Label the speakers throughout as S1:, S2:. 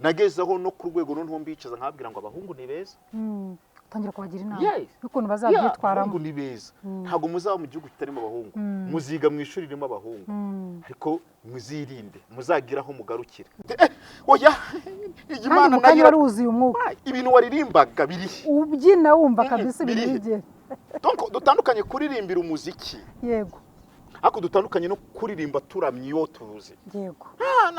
S1: Nagezeho no ku rwego noneho mbicaza nkababwira ngo abahungu ni beza.
S2: Utangira kubagira inama
S1: Yes.
S2: y'ukuntu
S1: Yeah,
S2: bazabyitwaramo.
S1: Abahungu ni beza. Ntabwo muzaba mu gihugu kitarimo abahungu, muziga mu ishuri ririmo abahungu, ariko muzirinde, muzagire aho mugarukira. Oya, iyi
S2: Kandi
S1: Imana
S2: mu kanya
S1: nayo
S2: wari wuzuye umwuka.
S1: Ibintu waririmbaga birihe?
S2: Ubyina wumva kabisa ibintu
S1: Birihe?
S2: bigera.
S1: Donc dutandukanye kuririmbira umuziki, ariko dutandukanye no kuririmba turamye iyo tuzi. Ah,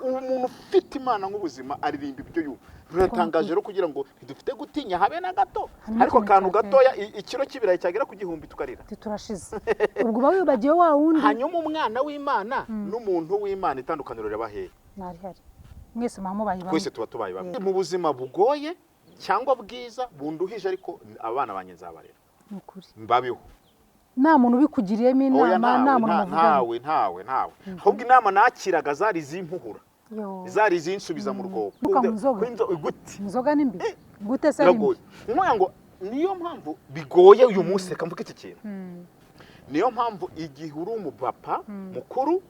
S1: umuntu ufite Imana nk'ubuzima aririmba ibyo yumva. Ruratangaje rero kugira ngo ntidufite gutinya habe na gato.
S2: Harimo
S1: Ariko
S2: ikintu
S1: akantu
S2: cyateye.
S1: gatoya, ikiro cy'ibirayi cyagera ku 1000 tukarira.
S2: Ati turashize, ubwo uba wibagiwe wa wundi.
S1: Hanyuma umwana w'Imana n'umuntu w'Imana, itandukaniro riba hehe?
S2: Ntari mwese muba mubaye bamwe.
S1: Twese tuba tubaye bamwe mu buzima bugoye cyangwa bwiza bunduhije, ariko abana banjye nzabarera.
S2: Ni ukuri.
S1: Mbabeho.
S2: Nta muntu ubikugiriyemo
S1: Oya,
S2: inama, nta
S1: ntawe,
S2: muntu muvugana.
S1: Ntawe, ntawe, ntawe. Ahubwo inama nakiraga zari iz'impuhura,
S2: Yo.
S1: zari izinsubiza mu rwobo.
S2: Ntukanywe inzoga.
S1: Gute?
S2: Inzoga ni mbi gute se ari mbi?
S1: Biragoye. Ni ukuvuga ngo niyo mpamvu bigoye uyu munsi. Reka mvuge iki kintu. Niyo mpamvu igihe uri umupapa mukuru,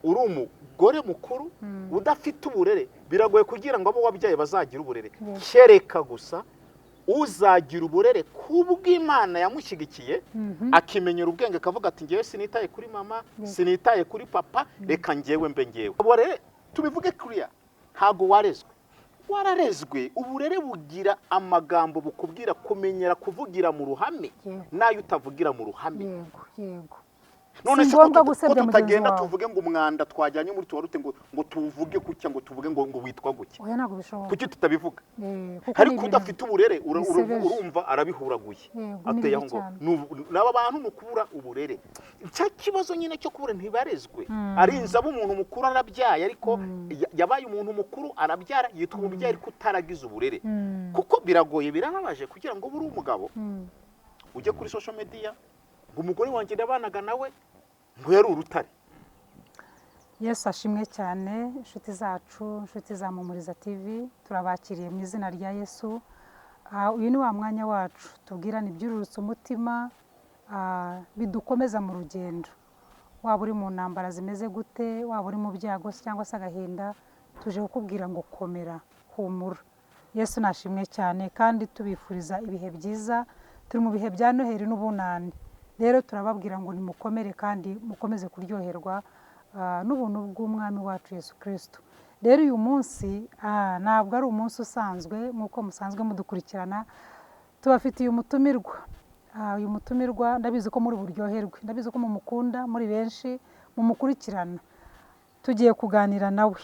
S1: uri umugore mukuru udafite uburere, biragoye kugira ngo abo wabyaye bazagire uburere, kereka gusa uzagira uburere kubw'Imana yamushyigikiye, akimenyera ubwenge, akavuga ati: "Ngewe sinitaye kuri mama, sinitaye kuri papa, reka ngewe mbe ngewe." Uburere, tubivuge kuriya, ntabwo warezwe, wararezwe. Uburere bugira amagambo bukubwira kumenyera kuvugira mu ruhame n'ayo utavugira mu ruhame.
S2: yego yego
S1: None
S2: Si
S1: se ko
S2: ngombwa
S1: ko
S2: gusebya mugenzi
S1: tutagenda
S2: wawe.
S1: tuvuge ngo umwanda twajyanye muri tuwarute, ngo tuwuvuge gutya, ngo tuvuge ngo witwa gutya?
S2: Oya, ntabwo bishoboka.
S1: Kuki tutabivuga?
S2: Kuko
S1: Ariko
S2: ni ibintu
S1: udafite uburere
S2: bisebeje.
S1: urumva arabihuraguye,
S2: Yego, ni
S1: ateye aho
S2: bibi
S1: ngo
S2: cyane.
S1: N'aba bantu ni ukubura uburere. Cya kibazo nyine cyo kubura, ntibarezwe. Arinze aba umuntu mukuru, arabyaye, ariko yabaye umuntu mukuru arabyara, yitwa umubyeyi, ariko utaragize uburere. Kuko biragoye, birababaje kugira ngo ube uri umugabo ujye kuri social media ngo umugore wanjye ndabanaga nawe ngo yari urutare.
S2: Yesu ashimwe cyane. Inshuti zacu, inshuti za Mumuriza TV, turabakiriye mu izina rya Yesu. Uyu ni wa mwanya wacu tubwirana ibyururutse umutima, bidukomeza mu rugendo. Waba uri mu ntambara zimeze gute, waba uri mu byago se cyangwa se agahinda, tuje kukubwira ngo komera, humura, Yesu nashimwe cyane. Kandi tubifuriza ibihe byiza. Turi mu bihe bya Noheli n'Ubunani, rero turababwira ngo nimukomere kandi mukomeze kuryoherwa n'ubuntu bw'Umwami wacu Yesu Kirisito. Rero uyu munsi ntabwo ari umunsi usanzwe nk'uko musanzwe mudukurikirana. Tubafitiye umutumirwa. Uyu mutumirwa ndabizi ko muri buryoherwe, ndabizi ko mumukunda muri benshi mumukurikirana. Tugiye kuganira nawe.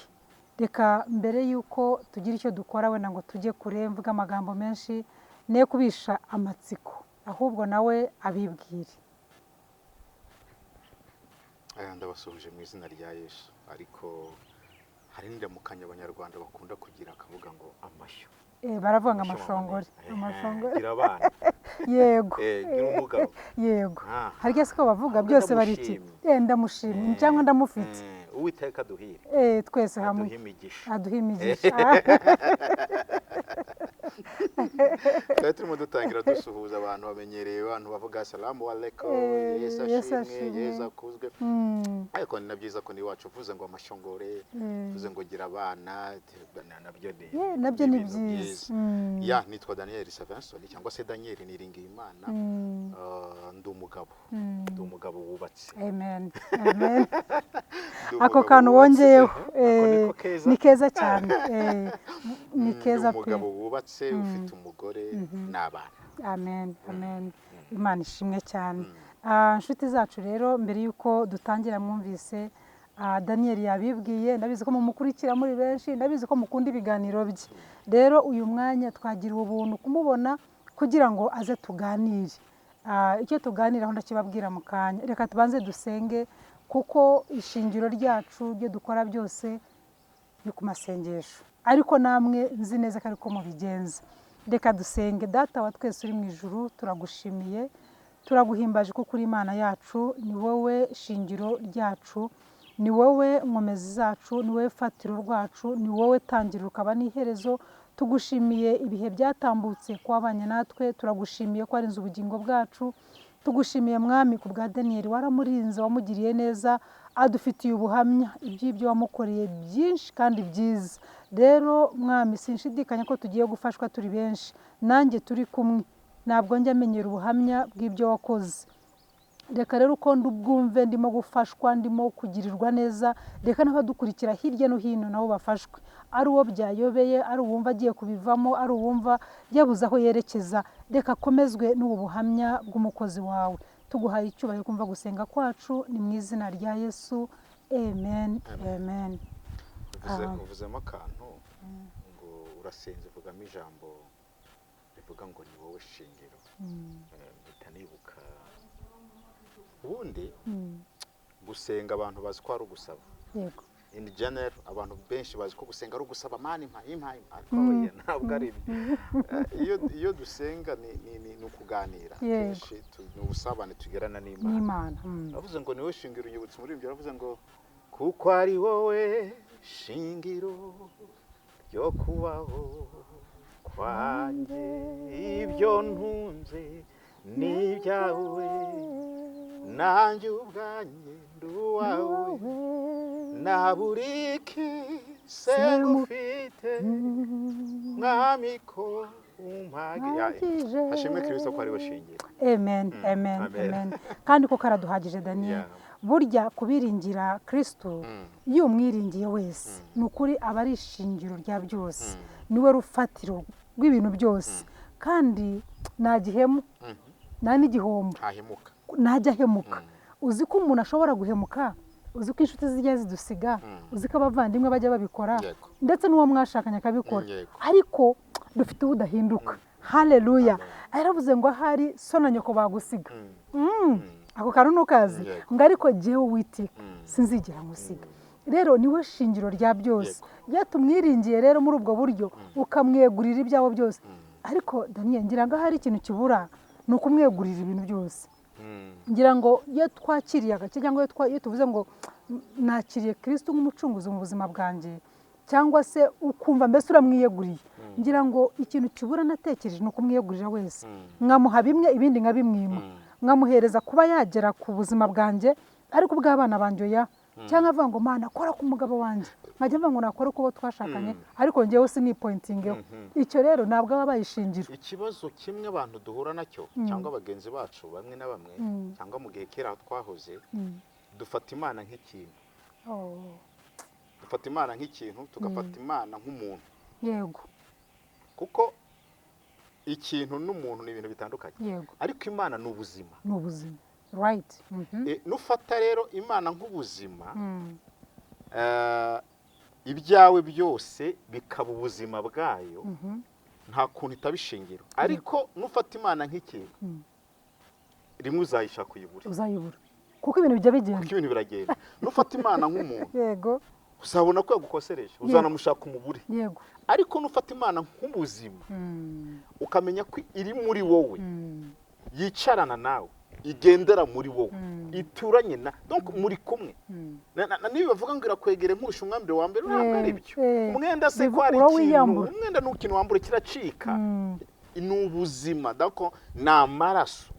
S2: Reka mbere y'uko tugira icyo dukora, wenda ngo tujye kure mvuga amagambo menshi, ne kubisha amatsiko, ahubwo nawe abibwire.
S1: Aya, ndabasuhuje mu izina rya Yesu. Ariko hari n'indamukanya Abanyarwanda bakunda kugira, akavuga ngo amashyo.
S2: Baravuga ngo
S1: Amashyo.
S2: Amashongore. Amashongore.
S1: Gira abana. Gira umugabo.
S2: Harya siko bavuga byose bari iki?
S1: Ndamushimye.
S2: Ndamushimye cyangwa ndamufite.
S1: Uwiteka aduhire.
S2: Twese hamwe.
S1: Aduhe imigisha.
S2: Aduhe imigisha.
S1: Twari turimo dutangira dusuhuza abantu, bamenyereye abantu bavuga salamu alaikum. Yesu
S2: Yesu
S1: ashimwe.
S2: ashimwe.
S1: Yesu akuzwe. Ariko ni na byiza ko n'iwacu uvuze ngo amashongore, uvuze ngo gira abana, nabyo ni
S2: Nabyo ni
S1: ibintu
S2: byiza.
S1: Ya, nitwa Daniel Savinson cyangwa se Daniel Niringiyimana. Ndi umugabo, ndi umugabo wubatse.
S2: Amen, amen.
S1: Ndi
S2: Ako
S1: umugabo
S2: kantu
S1: wubatse.
S2: wongeyeho.
S1: Ako niko keza.
S2: Ni keza cyane. Ni keza
S1: Ndi
S2: pe.
S1: umugabo wubatse, ufite umugore n'abana.
S2: Amen, amen. Imana ishimwe cyane. Inshuti zacu rero, mbere y'uko dutangira, mwumvise Daniel yabibwiye. Ndabizi ko mumukurikira muri benshi, ndabizi ko mukunda ibiganiro bye. Rero uyu mwanya twagiriwe ubuntu kumubona kugira ngo aze tuganire. Icyo tuganiraho ndakibabwira mu kanya. Reka tubanze dusenge, kuko ishingiro ryacu, ibyo dukora byose ni ku masengesho, ariko namwe nzi neza ko ariko mubigenza. Reka dusenge. Data wa twese uri mu ijuru, turagushimiye, turaguhimbaje, kuko uri Imana yacu. Ni wowe shingiro ryacu, ni wowe nkomezi zacu, ni wowe fatiro rwacu, ni wowe tangiriro ukaba n'iherezo. Tugushimiye ibihe byatambutse ko wabanye natwe, turagushimiye ko warinze ubugingo bwacu. Tugushimiye, Mwami, ku bwa Daniyeli, waramurinze, wamugiriye neza. Adufitiye ubuhamya iby'ibyo wamukoreye byinshi kandi byiza. Rero Mwami, sinshidikanya ko tugiye gufashwa turi benshi, nanjye turi kumwe. Ntabwo njya amenyera ubuhamya bw'ibyo wakoze. Reka rero uko ndubwumve, ndimo gufashwa, ndimo kugirirwa neza, reka n'abadukurikira hirya no hino nabo bafashwe. Ari uwo byayobeye, ari uwumva agiye kubivamo, ari uwumva yabuze aho yerekeza, reka akomezwe n'ubu buhamya bw'umukozi wawe. Tuguhaye icyubahiro, kumva gusenga kwacu, ni mu izina rya Yesu, amen, amen.
S1: Uvuzemo akantu ngo urasenze, uvugamo ijambo rivuga ngo ni wowe shingiro. Mpita nibuka ubundi gusenga abantu bazi ko ari ugusaba. In general, abantu benshi bazi ko gusenga ari ugusaba mani impa impa impa, ariko oya, ntabwo ari ibyo. Iyo dusenga ni ukuganira. Kenshi ni ubusabane tugirana n'Imana.
S2: N'Imana.
S1: Aravuze ngo ni wowe shingiro, unyibutsa umuririmbyi aravuze ngo kuko ari wowe shingiro ryo kubaho kwanjye, ibyo ntunze ni ibyawe, nanjye ubwanjye ndi uwawe, naburiki se ngufite, Mwami, ko umpage.
S2: Mpagije.
S1: Hashimwe Kristo ko ari we shingiro.
S2: Amen, amen.
S1: Amen.
S2: Amen. Kandi koko araduhagije, Daniel. Burya kubiringira Kristo, iyo umwiringiye wese, ni ukuri aba ari ishingiro rya byose, niwe rufatiro rw'ibintu byose, kandi nta gihemu, nta n'igihombo.
S1: Ntahemuka.
S2: Ntajya ahemuka. Uzi ko umuntu ashobora guhemuka, uzi ko inshuti zijya zidusiga, uzi ko abavandimwe bajya babikora, ndetse n'uwo mwashakanye akabikora, ariko dufite udahinduka. Haleluya! Yaravuze ngo ahari so na nyoko bagusiga. Ako kantu ntukazi?
S1: Yego.
S2: Ngo ariko jyewe Uwiteka sinzigera ngusiga. Rero niwe shingiro rya byose. Iyo tumwiringiye rero muri ubwo buryo, ukamwegurira ibyawe byose. Ariko Daniel, ngira ngo ahari ikintu kibura ni ukumwegurira ibintu byose. Ngira ngo iyo twakiriye agace, cyangwa iyo tuvuze ngo nakiriye Kristo nk'umucunguzi mu buzima bwanjye, cyangwa se ukumva mbese uramwiyeguriye, ngira ngo ikintu kibura natekereje ni ukumwiyegurira wese, nkamuha bimwe, ibindi nkabimwima, nkamuhereza kuba yagera ku buzima bwanjye, ariko ubw'abana banjye oya. Cyangwa avuga ngo Mana, kora ku mugabo wanjye, nkajya mvuga ngo nakora uko twashakanye, ariko njyewe sinipointingeho. Icyo rero ntabwo aba abaye ishingiro.
S1: Ikibazo kimwe abantu duhura nacyo, cyangwa bagenzi bacu bamwe na bamwe, cyangwa mu gihe kera aho twahoze, dufata Imana nk'ikintu. Dufata Imana nk'ikintu, tugafata Imana nk'umuntu. Kuko ikintu n'umuntu ni ibintu bitandukanye. Ariko Imana ni ubuzima.
S2: Ni ubuzima, right.
S1: Nufata rero Imana nk'ubuzima, ibyawe byose bikaba ubuzima bwayo, nta kuntu itaba ishingiro. Ariko nufata Imana nk'ikintu, rimwe uzayishaka uyibure.
S2: Uzayibura, kuko ibintu bijya bigenda.
S1: Kuko ibintu biragenda. Nufata Imana nk'umuntu, uzabona ko yagukosereje, uzanamushaka umubure. Ariko nufata Imana nk'ubuzima, ukamenya ko iri muri wowe, yicarana nawe, igendera muri wowe, ituranye na, donc muri kumwe. Niba bavuga ngo irakwegere nkurusha umwambaro wa mbere, ntabwo ari byo. Umwenda se ko ari ikintu,
S2: Urawiyambura.
S1: umwenda ni ikintu wambura kiracika. Ni ubuzima, donc ni amaraso.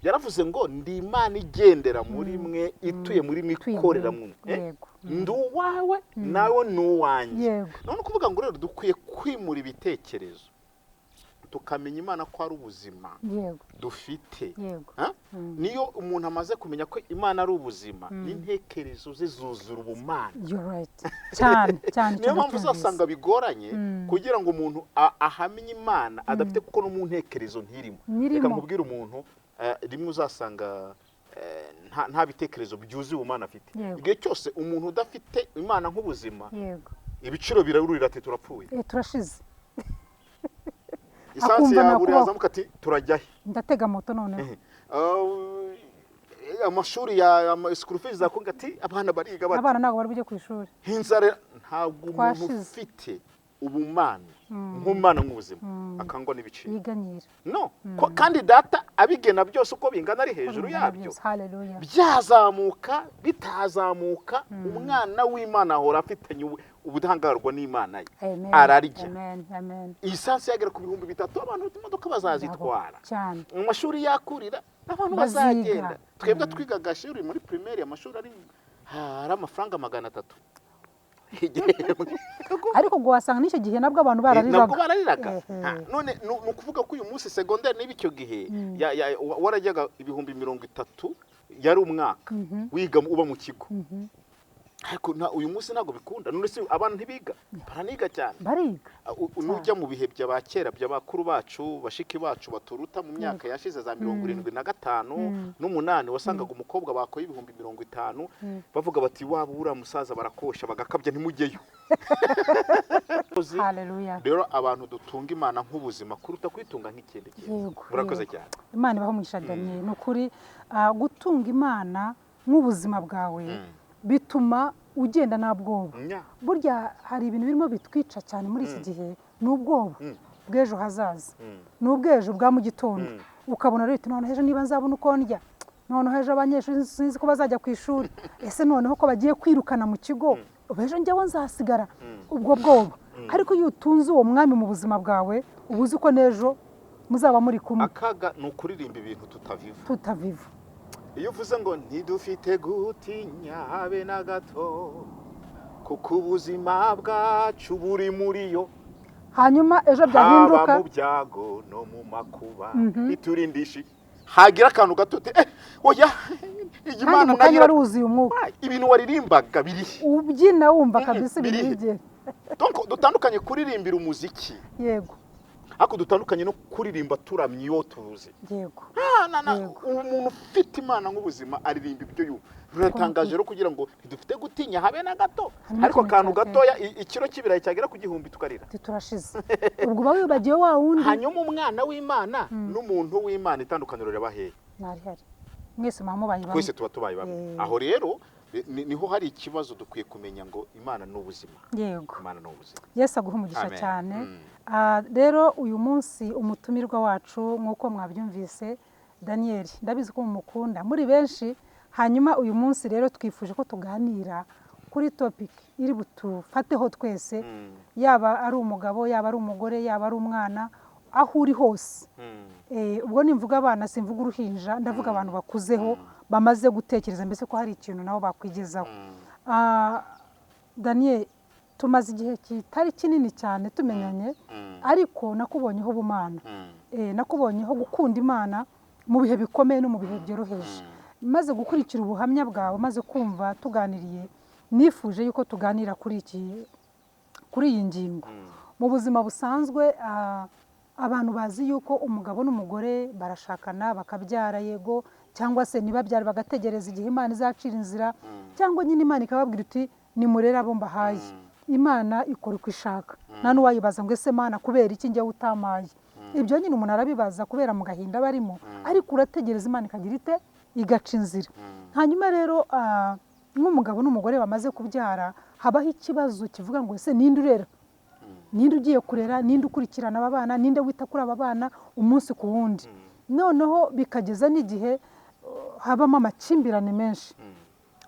S1: Yaravuze ngo ndi Imana igendera muri mwe, ituye muri mwe,
S2: Ituye
S1: ikorera
S2: muri
S1: mu mwe. Ndi uwawe, nawe ni uwanjye. None ukuvuga ngo rero dukwiye kwimura ibitekerezo, tukamenya Imana ko ari ubuzima dufite. Ha? Niyo umuntu amaze kumenya ko Imana ari ubuzima, n'intekerezo ze zuzura ubumana.
S2: You're right, cyane cyane.
S1: Niyo
S2: Icyo
S1: mpamvu
S2: ndacyumvise.
S1: uzasanga bigoranye kugira ngo umuntu ahamye Imana adafite, kuko no mu ntekerezo ntirimo.
S2: Ntirimo.
S1: Reka nkubwire, umuntu rimwe uzasanga nta bitekerezo byuzuye ubumana afite. Igihe cyose umuntu udafite Imana nk'ubuzima, ibiciro birarurira, ati turapfuye.
S2: Turashize.
S1: Esansi
S2: Akumva
S1: yabura,
S2: nakubaho.
S1: yazamuka, ati turajya he?
S2: Ndatega moto noneho.
S1: Amashuri ya school fees zakonga, ati abana bariga bate?
S2: Abana ntabwo bari bujye ku ishuri.
S1: Inzara. Ntabwo umuntu
S2: Twashize.
S1: ufite ubumana nk'umwana, nk'ubuzima, akangwa n'ibiciro.
S2: Yiganyira.
S1: No ko, kandi Data abigena byose uko bingana, ari hejuru yabyo.
S2: Haleluya.
S1: Byazamuka, bitazamuka, umwana w'Imana ahora afitanye ubudahangarwa n'Imana ye.
S2: Amen.
S1: Ararya.
S2: Amen, amen.
S1: Esansi yagera ku 3000, abantu imodoka bazazitwara.
S2: Cyane.
S1: Mu mashuri yakurira, abantu
S2: Baziga.
S1: bazagenda. Twebwe twigaga shuri muri primaire, amashuri ari Hari amafaranga 300 igihembwe.
S2: Ariko ubwo wasanga n'icyo gihe nabwo abantu barariraga.
S1: Nabwo barariraga. None ni ukuvuga ko uyu munsi segonderi, niba icyo gihe warajyaga 30,000 yari umwaka wiga uba mu kigo, ariko uyu munsi ntabwo bikunda. None se abantu ntibiga? Baraniga cyane.
S2: Bariga.
S1: Nujya mu bihe bya kera by'abakuru bacu, bashiki bacu baturuta mu myaka yashize za 75 n'umunani, wasangaga umukobwa bakoye 50,000 bavuga bati waba uriya musaza barakosha, bagakabya, ntimujyeyo.
S2: Haleluya.
S1: Rero abantu dutunga Imana nk'ubuzima kuruta kwitunga nk'ikindi kintu. Murakoze cyane.
S2: Imana ibaho umugisha, Daniel. Ni ukuri, gutunga Imana nk'ubuzima bwawe bituma ugenda nta bwoba. Burya hari ibintu birimo bitwica cyane muri iki gihe, ni ubwoba bw'ejo hazaza, ni ubw'ejo bwa mu gitondo. Ukabona rero uti noneho ejo niba nzabona uko ndya, noneho ejo abanyeshuri sinzi ko bazajya ku ishuri, ese noneho ko bagiye kwirukana mu kigo, ubu ejo njyewe nzasigara, ubwo bwoba. Ariko iyo utunze uwo mwami mu buzima bwawe, uba uzi ko n'ejo muzaba muri kumwe.
S1: Akaga ni ukuririmba ibintu tutaviva.
S2: Tutaviva.
S1: Iyo uvuze ngo ntidufite gutinya habe na gato, kuko ubuzima bwacu buri muri yo,
S2: hanyuma ejo
S1: haba
S2: byahinduka
S1: mu byago no mu makuba iturindisha, hagira akantu gato uti oya, iyi
S2: kandi
S1: Mana
S2: mu kanya
S1: nayo
S2: wari wuzuye umwuka.
S1: Ibintu waririmbaga birihe?
S2: Ubyina wumva kabisa ibintu
S1: Birihe?
S2: bigenda.
S1: Donc dutandukanye kuririmbira umuziki, ariko dutandukanye no kuririmba turamye iyo tuzi. Umuntu ufite Imana nk'ubuzima aririmba ibyo yumva. Biratangaje rero kugira ngo ntidufite gutinya habe na gato,
S2: Harimo
S1: ariko
S2: ikintu
S1: akantu
S2: cyateye.
S1: gatoya, ikiro cy'ibirayi cyagera ku 1000 tukarira.
S2: Ati turashize, ubwo uba wibagiwe wa wundi.
S1: Hanyuma umwana w'Imana n'umuntu w'Imana, itandukaniro riba hehe?
S2: Ntarihari, mwese muba mubaye bamwe.
S1: Twese tuba tubaye bamwe. Aho rero niho hari ikibazo. Dukwiye kumenya ngo Imana ni ubuzima. Imana ni ubuzima.
S2: Yesu aguha umugisha
S1: Amen.
S2: cyane. Rero uyu munsi umutumirwa wacu, nk'uko mwabyumvise, Daniel, ndabizi ko mumukunda muri benshi. Hanyuma uyu munsi rero twifuje ko tuganira kuri topic iri butufateho twese, yaba ari umugabo, yaba ari umugore, yaba ari umwana, aho uri hose. Ubwo nimvuga abana simvuga uruhinja, ndavuga abantu bakuzeho, bamaze gutekereza mbese ko hari ikintu nabo bakwigezaho. Daniel, tumaze igihe kitari kinini cyane tumenyanye, ariko nakubonyeho ubumana. Nakubonyeho gukunda Imana mu bihe bikomeye no mu bihe byoroheje. Maze gukurikira ubuhamya bwawe, maze kumva tuganiriye, nifuje yuko tuganira kuri iyi ngingo. Mu buzima busanzwe, abantu bazi yuko umugabo n'umugore barashakana bakabyara, yego, cyangwa se ntibabyare bagategereza igihe Imana izacira inzira, cyangwa nyine Imana ikababwira iti nimurere abo mbahaye. Imana ikora uko ishaka, nta n'uwayibaza ngo ese Mana kubera iki njyewe utamaye? Ibyo nyine umuntu arabibaza kubera mu gahinda barimo, ariko urategereza Imana ikagira ite? Igaca inzira. Hanyuma rero nk'umugabo n'umugore bamaze kubyara, habaho ikibazo kivuga ngo ese ninde urera, ninde ugiye kurera, ninde ukurikirana aba bana, ninde wita kuri aba bana umunsi ku wundi? Noneho bikageza n'igihe habamo amakimbirane menshi.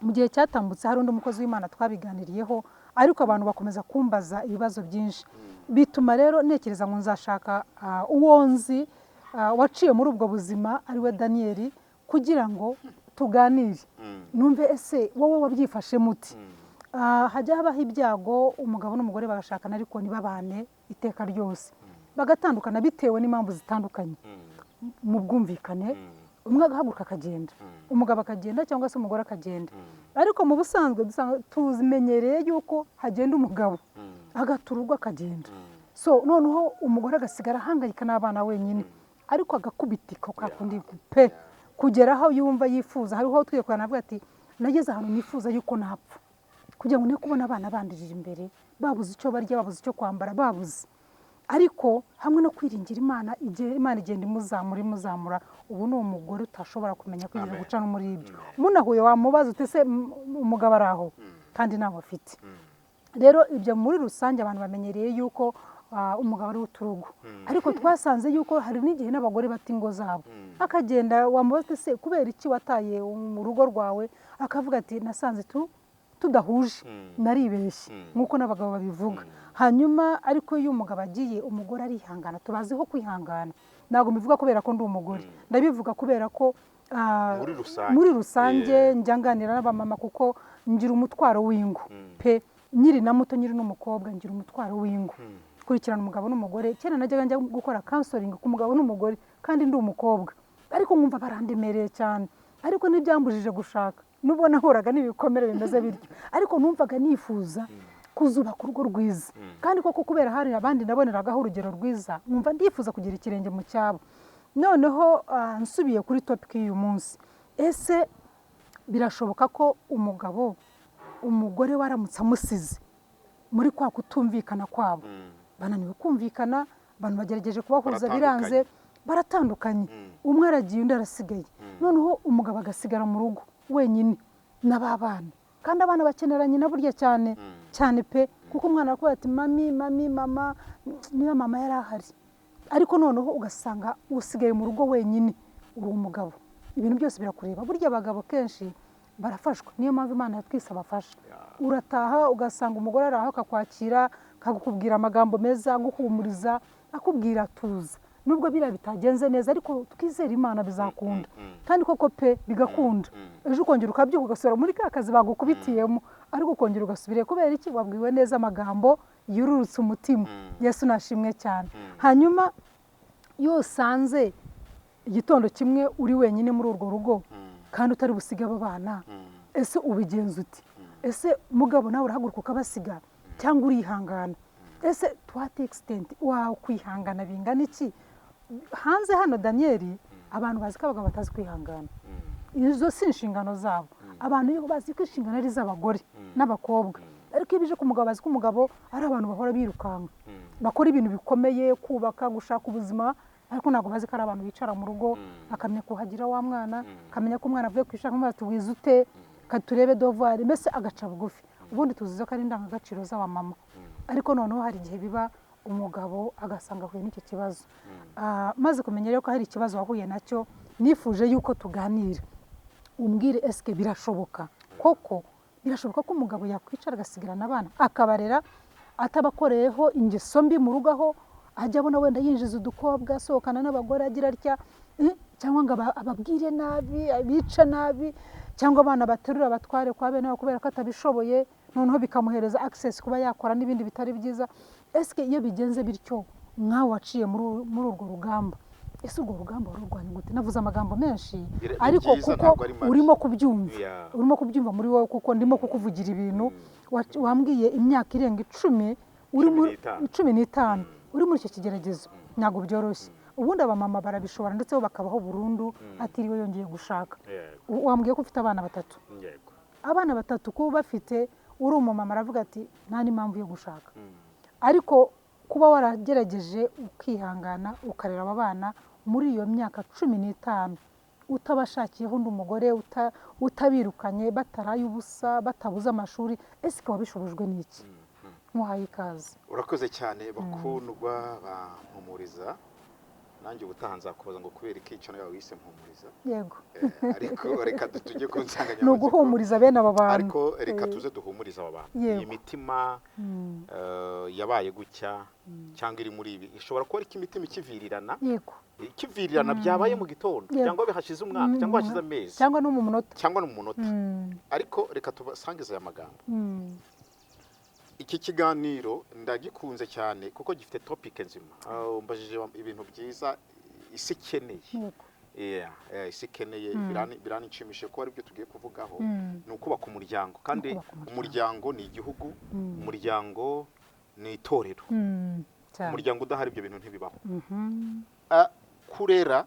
S2: Mu gihe cyatambutse hari undi mukozi w'Imana twabiganiriyeho, ariko abantu bakomeza kumbaza ibibazo byinshi, bituma rero ntekereza ngo nzashaka uwo nzi waciye muri ubwo buzima, ariwe Daniel, kugira ngo tuganire, numve ese wowe wabyifashe muti. Hajya habaho ibyago, umugabo n'umugore bagashakana ariko ntibabane iteka ryose, bagatandukana bitewe n'impamvu zitandukanye, mu bwumvikane, umwe agahaguruka akagenda, umugabo akagenda cyangwa se umugore akagenda. Ariko mu busanzwe tuzimenyereye yuko hagenda umugabo agatura urugo akagenda, so noneho umugore agasigara ahangayika n'abana wenyine, ariko agakubitika kwa kundi pe, kugera aho yumva yifuza. Hariho twiye kurana avuga ati nageze ahantu nifuza yuko napfa kugira ngo ne kubona abana bandirira imbere, babuze icyo barya, babuze icyo kwambara, babuze. Ariko hamwe no kwiringira Imana, igihe Imana igenda imuzamura imuzamura, ubu ni umugore utashobora kumenya kwigira
S1: Amen.
S2: guca no muri ibyo. Munahuye wamubaza uti ese umugabo ari aho? Kandi ntawe afite. Rero ibyo muri rusange abantu bamenyereye yuko umugabo ari uturugo, ariko twasanze yuko hari n'igihe n'abagore bata ingo zabo, akagenda, wamubaza uti ese kubera iki wataye mu rugo rwawe? Akavuga ati nasanze tudahuje, naribeshye, nk'uko n'abagabo babivuga. Hanyuma ariko iyo umugabo agiye, umugore arihangana, tubaziho kwihangana. Ntabwo mbivuga kubera ko ndi umugore, ndabivuga kubera ko
S1: Muri rusange.
S2: muri rusange njya nganira n'abamama kuko Ngira umutwaro w'ingo pe, nkiri na muto, nkiri n'umukobwa, ngira umutwaro w'ingo, kurikirana umugabo n'umugore. Kera najyaga njya gukora counseling ku mugabo n'umugore kandi ndi umukobwa, ariko nkumva barandemereye cyane. Ariko ntibyambujije gushaka, nubwo nahuraga n'ibikomere bimeze bityo, ariko numvaga nifuza kuzubaka urugo rwiza. Kandi koko kubera hari abandi naboneragaho urugero rwiza, nkumva ndifuza kugira ikirenge mu cyabo. Noneho nsubiye kuri topic y'uyu munsi, ese birashoboka ko umugabo, umugore waramutse amusize muri kwa kutumvikana kwabo, bananiwe kumvikana, abantu bagerageje kubahuza biranze, baratandukanye, umwe aragiye undi arasigaye, noneho umugabo agasigara mu rugo wenyine n'ababana, kandi abana bakenera nyina burya cyane cyane pe, kuko umwana arakubwira ati "Mami, mami, mama", niba mama yari ahari. Ariko noneho ugasanga usigaye mu rugo wenyine, uri umugabo, ibintu byose birakureba. Burya abagabo kenshi barafashwa, niyo mpamvu Imana yatwise abafasha. Urataha ugasanga umugore ari aho, akakwakira, akakubwira amagambo meza, aguhumuriza, akubwira tuza, nubwo biriya bitagenze neza, ariko twizere Imana bizakunda. Kandi koko pe bigakunda. Ejo ukongera ukabyuka, ugasubira muri ka kazi bagukubitiyemo, ariko ukongera ugasubira. Kubera iki? Wabwiwe neza amagambo yururutse umutima. Yesu nashimwe cyane. Hanyuma iyo usanze igitondo kimwe uri wenyine muri urwo rugo kandi utari busige abo bana, ese ubigenza uti? Ese mugabo nawe urahaguruka ukabasiga cyangwa urihangana? Ese to what extent wakwihangana bingana iki? Hanze hano, Daniyeli, abantu bazi ko abagabo batazi kwihangana, izo si inshingano zabo. Abantu iyo bazi ko inshingano ari iz'abagore n'abakobwa, ariko iyo bije ku mugabo, bazi ko umugabo ari abantu bahora birukanka, bakora ibintu bikomeye, kubaka, gushaka ubuzima, ariko ntabwo bazi ko ari abantu bicara mu rugo bakamenya kuhagira wa mwana, akamenya ko umwana avuye ku ishuri, akamubwira ati "Wize ute? Turebe devoir", mbese agaca bugufi. Ubundi tuzi ko ari indangagaciro z'abamama, ariko noneho hari igihe biba umugabo agasanga ahuye n'icyo kibazo. Maze kumenya rero ko hari ikibazo wahuye nacyo, nifuje yuko tuganira, umbwire: esike birashoboka koko, birashoboka ko umugabo yakwicara agasigarana abana akabarera, atabakoreyeho ingeso mbi mu rugo, aho ajya abona wenda yinjiza udukobwa, asohokana n'abagore, agira atya, cyangwa ngo ababwire nabi, abice nabi, cyangwa abana baterura abatware kwa bene wabo kubera ko atabishoboye, noneho bikamuhereza access kuba yakora n'ibindi bitari byiza? Ese iyo bigenze bityo, nkawe waciye muri urwo rugamba, ese urwo rugamba warurwanya gute? Navuze amagambo menshi,
S1: Ni
S2: ariko
S1: byiza,
S2: kuko
S1: ntabwo ari mabi.
S2: urimo kubyumva, urimo kubyumva muri wowe, kuko ndimo kukuvugira ibintu wambwiye imyaka irenga 10 uri
S1: Cumi
S2: muri
S1: n'itanu.
S2: 15 uri muri icyo kigeragezo. Ntabwo byoroshye. Ubundi abamama barabishobora, ndetse bo bakabaho burundu atiriwe yongeye gushaka. Wambwiye ko ufite abana batatu.
S1: Yego.
S2: Abana batatu kuba bafite, uri umumama, aravuga ati nta n'impamvu yo gushaka. Ariko kuba waragerageje ukihangana, ukarera aba bana muri iyo myaka 15, utabashakiyeho undi mugore, utabirukanye, bataraye ubusa, batabuze amashuri, ese ukaba wabishobojwe n'iki? Nkuhaye ikaze.
S1: Urakoze cyane, bakundwa bampumuriza. Nanjye ubutaha nzakubaza ngo kubera iki icyo nawe wise Mpumuriza.
S2: Yego.
S1: Ariko reka tujye ku
S2: Ni
S1: nsanganyamatsiko.
S2: uguhumuriza bene aba bantu.
S1: Ariko reka tuze duhumurize aba bantu, iyi mitima yabaye gutya cyangwa iri muri ibi, ishobora kuba ariko imitima ikivirirana, ikivirirana byabaye mu gitondo, cyangwa bihashize umwaka, cyangwa hashize amezi,
S2: cyangwa no mu munota.
S1: Cyangwa no mu munota. Ariko reka tubasangize aya magambo. Iki kiganiro ndagikunze cyane kuko gifite topic nzima. Umbajije ibintu byiza isi ikeneye. Yeah, isi ikeneye, biranishimishije ko ari byo tugiye kuvugaho. Ni ukubaka umuryango, kandi
S2: Ukubaka umuryango.
S1: umuryango ni igihugu, umuryango ni itorero.
S2: Cyane.
S1: Umuryango udahari, ibyo bintu ntibibaho. Kurera,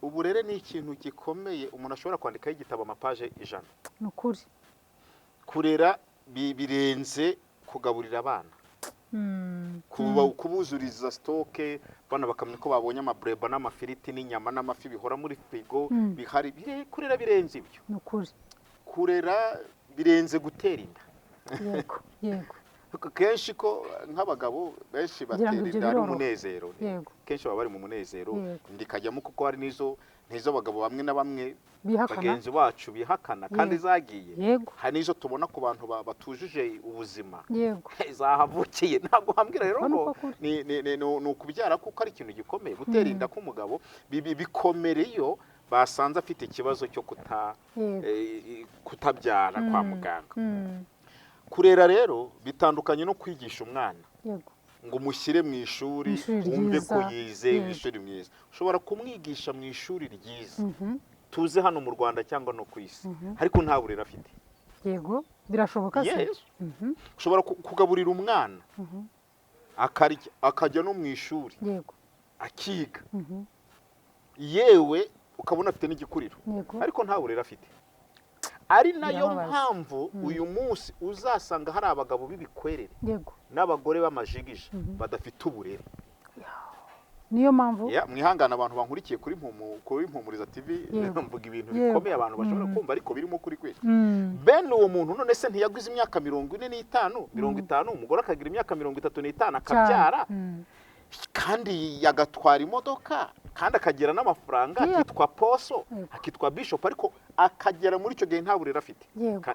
S1: uburere ni ikintu gikomeye umuntu ashobora kwandikaho igitabo amapaje 100.
S2: Ni ukuri.
S1: Kurera birenze kugaburira abana, kubuzuriza stock, bana bakamenya ko babonye amabureba n'amafiriti n'inyama n'amafi bihora muri firigo bihari. Kurera birenze ibyo.
S2: Ni ukuri.
S1: Kurera birenze gutera inda.
S2: yego yego
S1: Kenshi ko nk'abagabo benshi
S2: Kugira ngo
S1: batera
S2: ibyo
S1: inda ari
S2: biroroha.
S1: umunezero, kenshi baba bari mu munezero, inda ikajyamo, kuko hari n'izo abagabo bamwe na bamwe
S2: bihakana,
S1: bagenzi bacu bihakana kandi zagiye. Hari n'izo tubona ku bantu batujuje ubuzima, zahavukiye. Ntabwo wambwira rero
S2: Uko ni
S1: ngo
S2: uko kuri.
S1: ni ukubyara kuko ari ikintu gikomeye. Gutera inda k'umugabo bikomere iyo Basanze afite ikibazo cyo kuta kutabyara kwa muganga. Kurera rero bitandukanye no kwigisha umwana ngo umushyire mu ishuri,
S2: Mu ishuri
S1: wumve ko
S2: ryiza.
S1: yize mu ishuri mwiza. Ushobora kumwigisha mu ishuri ryiza, tuze hano mu Rwanda cyangwa no ku isi, ariko nta burere afite.
S2: Yego, birashoboka se?
S1: Yes. Ushobora kugaburira umwana akarya, akajya no mu ishuri, akiga, yewe ukabona afite n'igikuriro, ariko nta burere afite. Ari nayo
S2: Birababaza.
S1: mpamvu uyu munsi uzasanga hari abagabo b'ibikwerere n'abagore b'amajigija badafite uburere.
S2: Niyo mpamvu.
S1: Ya, mwihangane abantu bankurikiye kuri Mpumuriza TV, mvuga ibintu bikomeye abantu bashobora kumva, ariko birimo kuri kwezi. Bene uwo muntu, none se ntiyaguze imyaka 45, 50, umugore akagira imyaka 35, akabyara, kandi yagatwara imodoka, kandi akagira n'amafaranga, akitwa apostle, akitwa bishop, ariko akagera muri icyo gihe nta burere afite?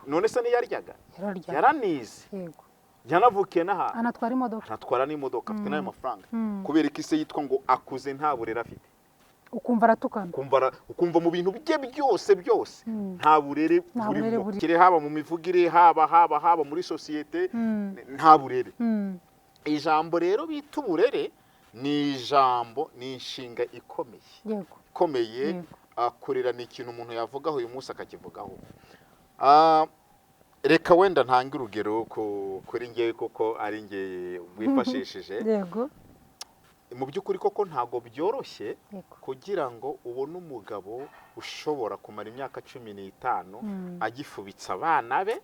S1: None se ntiyaryaga?
S2: Yararya.
S1: Yaranize, yanavukiye n'ahantu,
S2: Anatwara imodoka.
S1: anatwara n'imodoka, afite n'ayo mafaranga. Kubera ko ise yitwa ngo akuze nta burere afite?
S2: Ukumva aratukana.
S1: Ukumva mu bintu bye byose byose nta burere
S2: Nta burere
S1: burimo.
S2: buri-
S1: Kire haba mu mivugire, haba muri sosiyete, nta burere. Ijambo rero bita uburere ni ijambo, ni inshinga ikomeye, ikomeye. Kurera ni ikintu umuntu yavugaho uyu munsi akakivugaho. Reka wenda ntange urugero kuri ngewe, kuko ari nge wifashishije. Mu by'ukuri koko ntabwo byoroshye kugira ngo ubone umugabo ushobora kumara imyaka 15 agifubitse abana be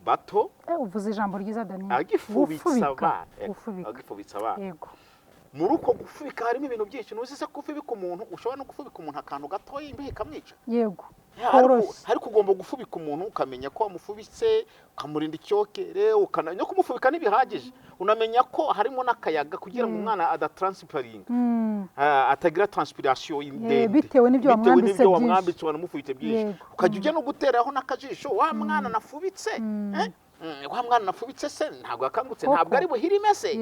S1: bato.
S2: Uvuze ijambo ryiza, Daniel.
S1: Agifubitse
S2: Gufubika.
S1: abana.
S2: Gufubika.
S1: Agifubitse abana. Muri uko gufubika harimo ibintu byinshi. Ntuzi se gufubika umuntu, ushobora no gufubika umuntu akantu gatoya imbeho ikamwica?
S2: Koroshye.
S1: Ariko ugomba gufubika umuntu ukamenya ko wamufubitse, ukamurinda icyokere, no kumufubika ntibihagije, unamenya ko harimo n'akayaga kugira ngo umwana adatranspiringa, atagira transpiration ndende.
S2: Bitewe n'ibyo
S1: Bitewe
S2: wamwambitse
S1: n'ibyo
S2: byinshi.
S1: wamwambitse, wanamufubitse byinshi. Ukajya ujya no guteraho n'akajisho: wa mwana nafubitse, eh? Wa mwana nafubitse se ntabwo yakangutse?
S2: Koko.
S1: Ntabwo ari buhirime se?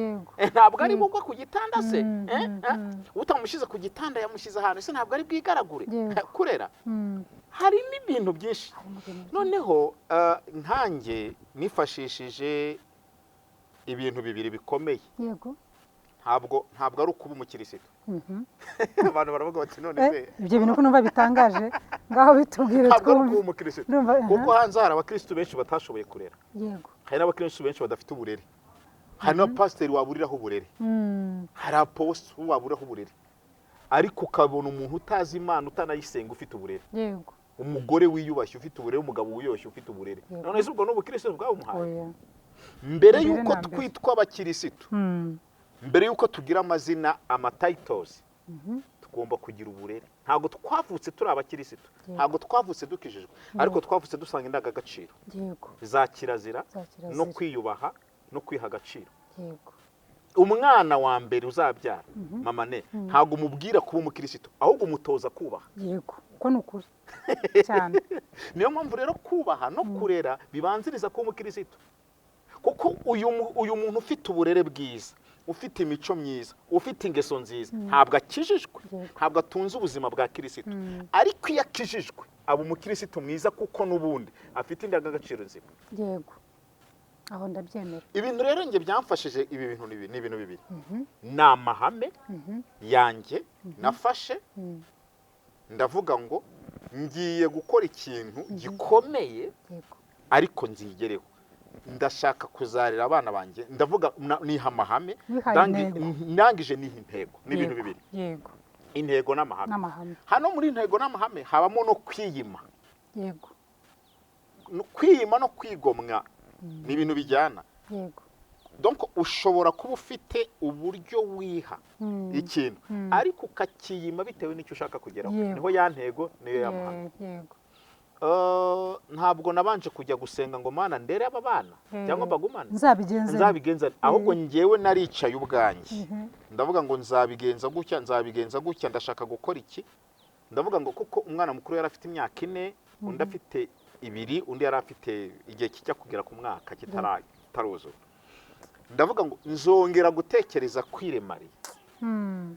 S1: Ntabwo ari bugwa ku gitanda se? Eh? Eh? Utamushyize ku gitanda, yamushyize ahantu se, ntabwo ari bwigaragure? Kurera harimo ibintu byinshi.
S2: Harimo ibintu byinshi.
S1: Noneho nkanjye nifashishije ibintu bibiri bikomeye. Ntabwo ari ukuba umukirisitu. Abantu baravuga bati: "None se?"
S2: Ibyo bintu ko numva bitangaje, ngaho bitubwire
S1: Ntabwo ari
S2: twumve.
S1: ukuba umukirisitu,
S2: Ndumva, aha.
S1: kuko hanze hari abakirisitu benshi batashoboye kurera, hari n'abakirisitu benshi badafite uburere, hari n'abapasiteri waburiraho uburere, hari apostle waburiraho uburere, ariko ukabona umuntu utazi Imana, utanayisenga, ufite uburere, umugore wiyubashye ufite uburere, umugabo wiyubashye ufite uburere. None se ubwo ni ubukirisitu bwabumuhaye?
S2: Oya.
S1: Mbere
S2: Mbere
S1: y'uko
S2: na mbere.
S1: twitwa abakirisitu, mbere y'uko tugira amazina, amatitles, tugomba kugira uburere. Ntabwo twavutse turi abakirisitu, ntabwo twavutse dukijijwe, ariko twavutse dusanga indangagaciro za kirazira
S2: Za kirazira.
S1: no kwiyubaha no kwiha agaciro. Umwana wa mbere uzabyara, mama ne, ntabwo umubwira kuba umukirisitu, ahubwo umutoza kubaha.
S2: Yego, uko ni ukuri cyane.
S1: Niyo mpamvu rero kubaha no kurera bibanziriza kuba umukirisitu, kuko uyu muntu ufite uburere bwiza, ufite imico myiza, ufite ingeso nziza, ntabwo akijijwe, ntabwo atunze ubuzima bwa kirisitu, ariko iyo akijijwe aba umukirisitu mwiza, kuko n'ubundi afite indangagaciro nzima.
S2: Yego, aho ndabyemera.
S1: Ibintu rero njye byamfashije, ibi bintu ni ibintu bibiri: ni amahame yanjye nafashe, ndavuga ngo ngiye gukora ikintu gikomeye, ariko nzigereho. Ndashaka kuzarera abana banjye, ndavuga niha amahame.
S2: Wihaye intego.
S1: Ndangije niha intego. Ni ibintu bibiri: intego n'amahame.
S2: N'amahame.
S1: Hano muri intego n'amahame habamo no kwiyima. Kwiyima no kwigomwa ni ibintu bijyana. Donc ushobora kuba ufite uburyo wiha ikintu, ariko ukakiyima bitewe n'icyo ushaka kugeraho. Niho ya ntego, niyo y'amahame. Ntabwo nabanje kujya gusenga ngo: "Mana, ndere aba bana cyangwa mbagumane."
S2: Nzabigenze.
S1: Nzabigenza. Ahubwo njyewe naricaye ubwanjye, ndavuga ngo nzabigenza gutya, nzabigenza gutya, ndashaka gukora iki. Ndavuga ngo kuko umwana mukuru yari afite imyaka 4, undi afite 2, undi yari afite igihe kijya kugera ku mwaka kitaruzura, ndavuga ngo nzongera gutekereza kwiremariya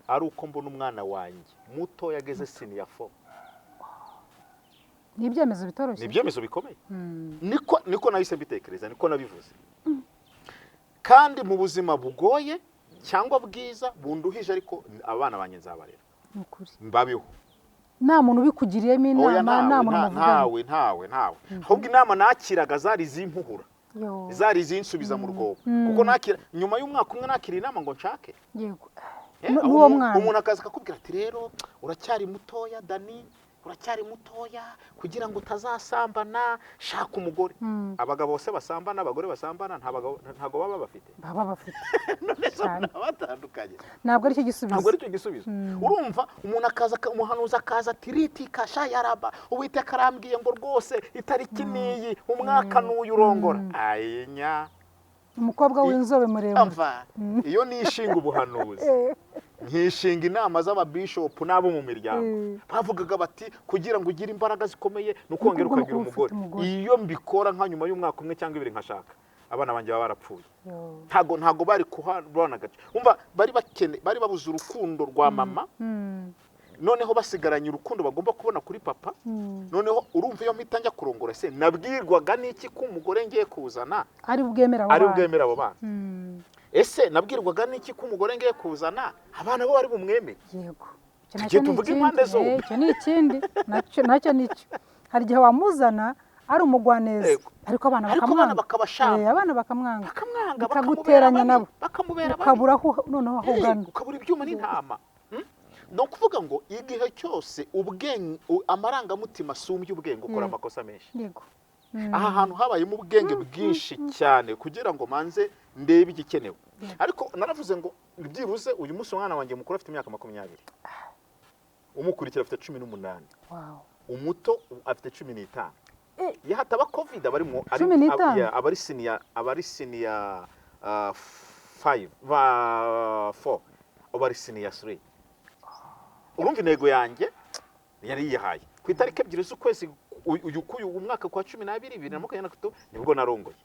S1: ari uko mbona umwana wanjye muto yageze senior four.
S2: Ni ibyemezo
S1: Ni
S2: bitoroshye.
S1: ibyemezo bikomeye. Niko nahise mbitekereza, niko nabivuze. Kandi mu buzima bugoye cyangwa bwiza bunduhije, ariko abana banjye nzabarera.
S2: Ni ukuri.
S1: Mbabeho.
S2: Nta muntu ubikugiriyemo
S1: Oya,
S2: inama, nta
S1: ntawe,
S2: muntu muvugana.
S1: Ntawe, ntawe, ntawe. Ahubwo inama nakiraga zari iz'impuhura,
S2: Yo.
S1: zari izinsubiza mu rwobo, kuko nakira nyuma y'umwaka umwe nakira inama ngo nshake.
S2: N'uwo mwana.
S1: Umuntu akaza akakubwira ati: "Rero uracyari mutoya, Dani, uracyari mutoya, kugira ngo utazasambana shaka umugore." Abagabo bose basambana, abagore basambana, nta bagabo ntabwo baba bafite.
S2: Baba bafite.
S1: None se
S2: Cyane.
S1: batandukanye?
S2: Ntabwo aricyo gisubizo.
S1: Ntabwo aricyo gisubizo. Urumva umuntu akaza umuhanuzi akaza ati: "Ritika shayaraba, Uwiteka arambwiye ngo rwose itariki n'iyi, umwaka n'uyu, urongora." Ayinya!
S2: Umukobwa w'inzobe muremure.
S1: Amva, iyo nishinga ubuhanuzi, nkishinga inama z'ababishopu n'abo mu miryango, bavugaga bati: "Kugira ngo ugire imbaraga zikomeye ni ukongera
S2: ugomba
S1: ukagira
S2: kuba ufite
S1: umugore."
S2: umugore.
S1: Iyo mbikora nka nyuma y'umwaka umwe cyangwa 2 nkashaka, abana banjye baba barapfuye.
S2: Yo.
S1: Ntago bari kuhabona agace. Umva, bari bakene, bari babuze urukundo rwa mama, noneho basigaranye urukundo bagomba kubona kuri papa. Noneho urumva, iyo mpita njya kurongora, se nabwirwaga n'iki ko umugore ngiye kuzana
S2: ari bwemera abo
S1: ari
S2: bana?
S1: bwemere abo bana? Ese nabwirwaga n'iki ko umugore ngiye kuzana abana bo bari bumwemere?
S2: Yego. Icyo
S1: Tugiye
S2: nacyo ni
S1: tuvuge
S2: ikindi.
S1: impande zombi.
S2: Icyo ni ikindi nacyo nicyo. Hari igihe wamuzana ari umugwaneza, ariko abana
S1: Ariko abana
S2: bakamwanga.
S1: bakabashaka.
S2: Abana bakamwanga.
S1: Bakamwanga,
S2: Bikaguteranya
S1: bakamubera
S2: nabo.
S1: babi, bakamubera babi.
S2: Ukabura aho noneho aho ugana.
S1: Ukabura ibyuma n'intama. Ni ukuvuga ngo igihe cyose ubwenge, amarangamutima asumbye ubwenge, ukora amakosa menshi. Aha hantu habayemo ubwenge bwinshi cyane kugira ngo manze ndebe igikenewe. Ariko naravuze ngo byibuze uyu munsi umwana wanjye mukuru afite imyaka 20, umukurikira afite 18, umuto afite 15. Iyo hataba COVID aba ari mu
S2: 15?
S1: Yeah, aba ari senior five ba four, aba ari senior three. Urumva intego yanjye yari yihaye ku itariki 2 z'ukwezi uyu k'uyu umwaka kwa 12 2023, nibwo narongoye,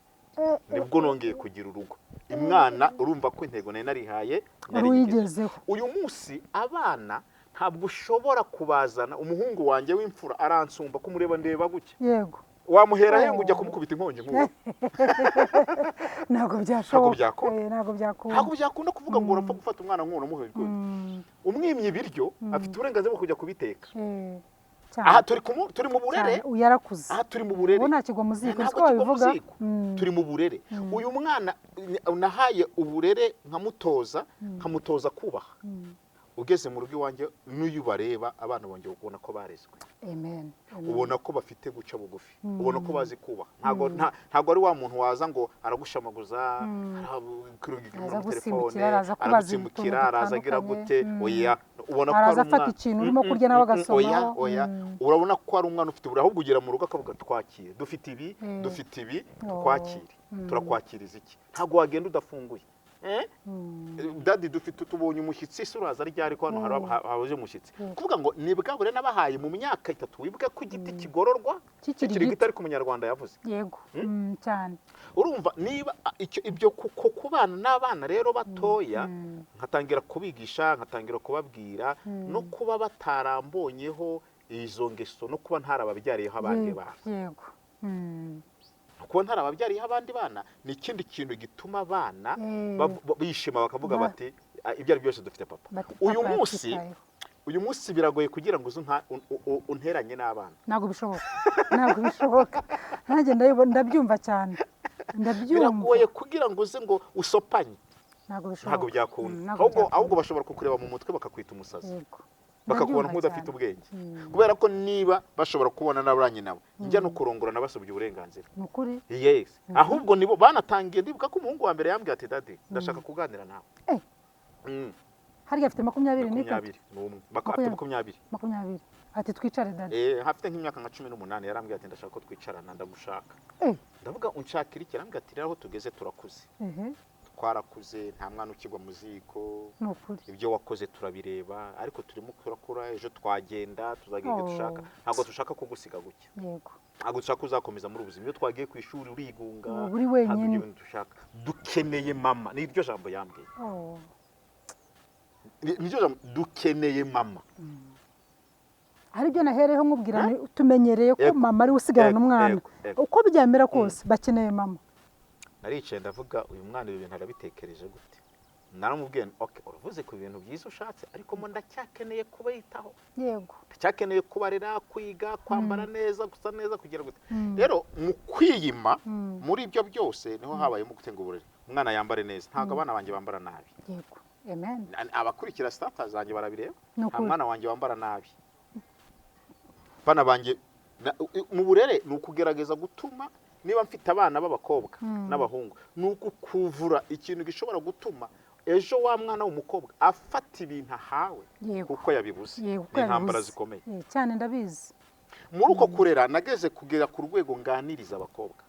S1: nibwo nongeye kugira urugo, imwana. Urumva ko intego nari narihaye
S2: Wari
S1: nari
S2: uyigezeho.
S1: Uyu munsi abana ntabwo ushobora kubazana. Umuhungu wanjye w'imfura aransumba, kumureba ndeba gutya. Wamuhera he ngo ujya kumukubita inkongi nk'uwo?
S2: Ntabwo byashoboka.
S1: Byakunda.
S2: Ntabwo byakunda.
S1: Ntabwo byakunda kuvuga ngo urapfa gufata umwana nk'uwo uramuha ibigori. Umwimye ibiryo, afite uburenganzira bwo kujya kubiteka.
S2: Cyane.
S1: Aha turi mu burere.
S2: Cyane. Uyu yarakuze.
S1: Aha turi mu burere.
S2: Ubu nta kigwa mu ziko.
S1: Ntabwo
S2: Siko
S1: kigwa mu
S2: babivuga.
S1: ziko. Turi mu burere. Uyu mwana nahaye uburere, nkamutoza kubaha. Ugeze mu rugo iwanjye n'uyu bareba abana bongeye ubona ko barezwe.
S2: Amen. Amen.
S1: Ubona ko bafite guca bugufi, ubona ko bazi kubaha. Ntabwo ntabwo ari wa muntu waza ngo aragushamaguza,
S2: Araza gusimbukira, araza kubaza
S1: aragusimbukira,
S2: utuntu
S1: araza agira
S2: dutandukanye.
S1: gute. Oya, ubona ko
S2: Araza
S1: ari
S2: afata
S1: umwana
S2: ikintu urimo kurya nawe
S1: Oya,
S2: agasomaho.
S1: oya. Urabona ko ari umwana ufite uburere. Ahubwo ugera mu rugo akavuga: "Twakire, dufite ibi, dufite ibi, twakire, turakwakiriza iki? Ntabwo wagenda udafunguye. Eh? Daddy, dufite, tubonye umushyitsi, se uraza ryari ko hano haje umushyitsi?" Kuvuga ngo ni bwa burere nabahaye mu myaka 3. Wibuke ko igiti kigororwa
S2: Kikiri
S1: kikiri
S2: gito.
S1: gito, ariko umunyarwanda yavuze.
S2: Yego. Cyane.
S1: Urumva niba icyo ibyo kuko kubana n'abana rero batoya, nkatangira kubigisha, nkatangira kubabwira, no kuba batarambonyeho izo ngeso, no kuba ntarababyariyeho abandi bana, kuba ntarababyariyeho abandi bana ni ikindi kintu gituma abana bishima bakavuga bati: "Ah, ibyo ari byose dufite papa."
S2: Bati,
S1: Uyu
S2: "Papa
S1: munsi
S2: yatwitayeho."
S1: uyu munsi biragoye kugira ngo uze unteranye n'abana.
S2: Ntabwo bishoboka, ntabwo bishoboka. Nanjye ndabyumva cyane, ndabyumva.
S1: Biragoye kugira ngo uze ngo usopanye.
S2: Ntabwo bishoboka.
S1: Ntabwo byakunda.
S2: Ntabwo
S1: Ahubwo
S2: byakunda.
S1: ahubwo bashobora kukureba mu mutwe bakakwita umusazi, bakakubona
S2: Ndabyumva
S1: nk'udafite
S2: cyane.
S1: ubwenge, kubera ko niba bashobora kubona n'abaranye nabo njya no kurongora nabasabye uburenganzira.
S2: Ni ukuri.
S1: Yes, ahubwo nibo banatangiye. Ndibuka ko umuhungu wa mbere yambwiye ati: "Daddy, ndashaka kuganira nawe."
S2: Harya afite 23?
S1: 21. Afite 20.
S2: 20. Ati: "Twicare, daddy."
S1: Afite nk'imyaka nka 18. Yarambwiye ati: "Ndashaka ko twicarana, ndagushaka." Ndavuga: "Unshakira iki?" Arambwira ati: "Rero aho tugeze turakuze, twarakuze, nta mwana ukigwa mu ziko."
S2: Ni ukuri.
S1: "Ibyo wakoze turabireba, ariko turimo turakura, ejo twagenda, tuzagira ibyo
S2: Oh.
S1: dushaka. Ntabwo dushaka kugusiga gutya, ntabwo dushaka uzakomeza muri ubu buzima. Iyo twagiye ku ishuri urigunga,
S2: Uba uri
S1: ntabwo
S2: wenyine.
S1: ibyo bintu dushaka. Dukeneye mama." Ni iryo jambo yambwiye. Ni iryo jambo: "Dukeneye mama."
S2: Hari ibyo nahereyeho nkubwira nti tumenyereye ko
S1: Yego.
S2: mama ari we usigarana
S1: Yego,
S2: umwana.
S1: yego, yego.
S2: Uko byamera kose bakeneye mama.
S1: Naricaye ndavuga, uyu mwana ibi bintu arabitekereje gute? Naramubwiye nti, okay, uravuze ku bintu byiza ushatse, ariko mo ndacyakeneye kubitaho, ndacyakeneye kubarera, kwiga, kwambara neza, gusa neza, kugira gute. Rero mu kwiyima muri ibyo byose niho habayemo gutenga uburere. Umwana yambare neza, ntabwo abana banjye bambara nabi.
S2: Yego, amen.
S1: Abakurikira status zanjye barabireba.
S2: Ni
S1: Nta
S2: ukuri.
S1: mwana wanjye wambara nabi. Bana banjye mu burere ni ukugerageza gutuma niba mfite abana b'abakobwa n'abahungu, ni ukukuvura ikintu gishobora gutuma ejo wa mwana w'umukobwa afata ibintu ahawe kuko yabibuze.
S2: Kuko
S1: Ni intambara
S2: yabibuze.
S1: zikomeye.
S2: Cyane, ndabizi.
S1: Muri uko kurera nageze kugera ku rwego nganiriza abakobwa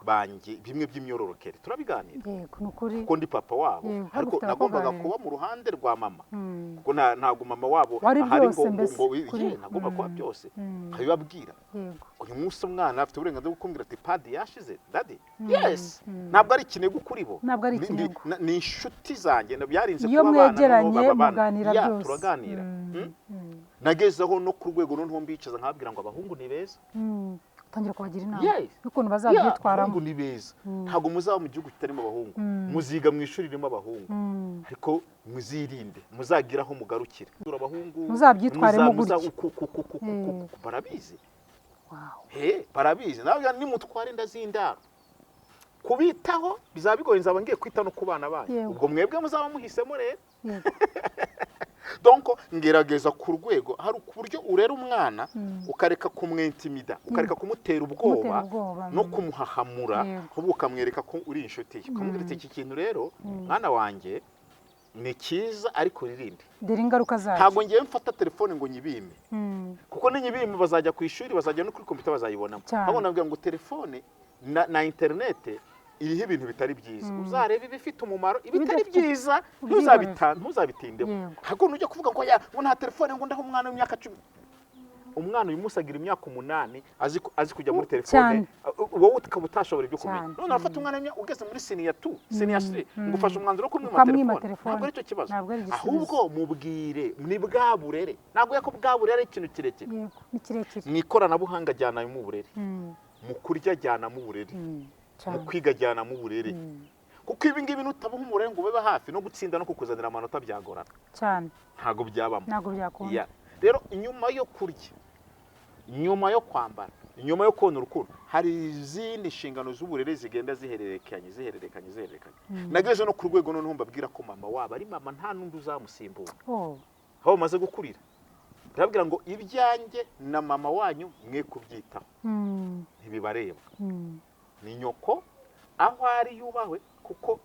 S1: banjye bimwe by'imyororokere, turabiganira,
S2: Yego, ni ukuri.
S1: kuko ndi papa wabo.
S2: Ariko
S1: Ariko
S2: ufite
S1: nagombaga
S2: abakobwa.
S1: kuba mu ruhande rwa mama, kuko ntabwo mama wabo
S2: Wari
S1: ahari
S2: byose
S1: ngo
S2: mbese
S1: ngo
S2: kuri-
S1: ye nagomba kuba byose, nkabibabwira. Uyu munsi umwana afite uburenganzira bwo kumbwira ati pad yashize, daddy. Yes, ntabwo ari ikinigo kuri bo.
S2: Ntabwo ari ikinigo.
S1: Ni inshuti zanjye, byarinze
S2: Iyo
S1: kuba abana,
S2: mwegeranye
S1: noneho baba abana.
S2: muganira
S1: Ya,
S2: byose.
S1: turaganira. Nagezeho no ku rwego noneho mbicaza nkababwira ngo abahungu ni beza.
S2: Utangira kubagira inama
S1: Yes.
S2: y'ukuntu
S1: Yeah,
S2: bazabyitwaramo.
S1: abahungu ni beza. Ntabwo muzaba mu gihugu kitarimo abahungu, muziga mu ishuri ririmo abahungu, ariko muzirinde, muzagira aho mugarukira. Abahungu
S2: Muzabyitwaremo gutya.
S1: Barabizi.
S2: Wow.
S1: He, barabizi. Nawe nimutwara inda z'indaro, kubitaho bizaba bigoye, nzaba ngiye kwita no ku bana banyu. Ubwo mwebwe muzaba muhisemo rero. Donc ngerageza ku rwego, hari ku buryo urera umwana ukareka kumwentimida, ukareka kumutera ubwoba
S2: Kumutera ubwoba,
S1: no kumuhahamura, ahubwo ukamwereka ko uri inshuti ye, ukamubwira ati iki kintu rero mwana wanjye ni cyiza, ariko ririnde.
S2: Dore ingaruka zacyo.
S1: Ntabwo ngiye mfata telefone ngo nyibime, kuko ninyibime bazajya ku ishuri, bazajya no kuri kompiyuta bazayibonamo. Ahubwo nabwira ngo telefone na interinete iriho ibintu bitari byiza, uzarebe ibifite umumaro, ibitari
S2: Ibidafite-
S1: byiza
S2: ubyihorere.
S1: Ntuzabitindeho. Ahubwo nujya kuvuga ngo ya ngo nta telefone, ngo ndaho umwana w'imyaka 10, umwana uyu munsi agira imyaka 8 azi kujya muri telefone, wowe ukaba utashobora ibyo kumenya. None urafata umwana ugeze muri senior 2, senior 3, ngo ufashe umwanzuro wo kumwima
S2: Ukamwima
S1: telefone.
S2: telefone.
S1: Ntabwo aricyo kibazo.
S2: Ntabwo ari igisubizo.
S1: Ahubwo mubwire ni bwa burere, ntabwo ko bwa burere ari ikintu kirekire.
S2: Yego, ni kirekire.
S1: Mu ikoranabuhanga jyanamo uburere, mu kurya jyanamo uburere, mu kwiga jyanamo uburere, kuko ibi ngibi nutabaha umurere ngo ube hafi no gutsinda no kukuzanira amanota byagorana. Ntabwo byabamo.
S2: Ntabwo byakunda.
S1: Ya. Rero nyuma yo kurya, nyuma yo kwambara, nyuma yo kubona urukundo, hari izindi nshingano z'uburere zigenda zihererekanye, zihererekanye, zihererekanye. Nageze no ku rwego noneho mbabwira ko mama wabo ari mama, nta n'undi uzamusimbura. Aho bamaze gukurira ndababwira ngo ibyanjye na mama wanyu mwe kubyitaho, ntibibareba. Ni nyoko, aho ari yubahwe, kuko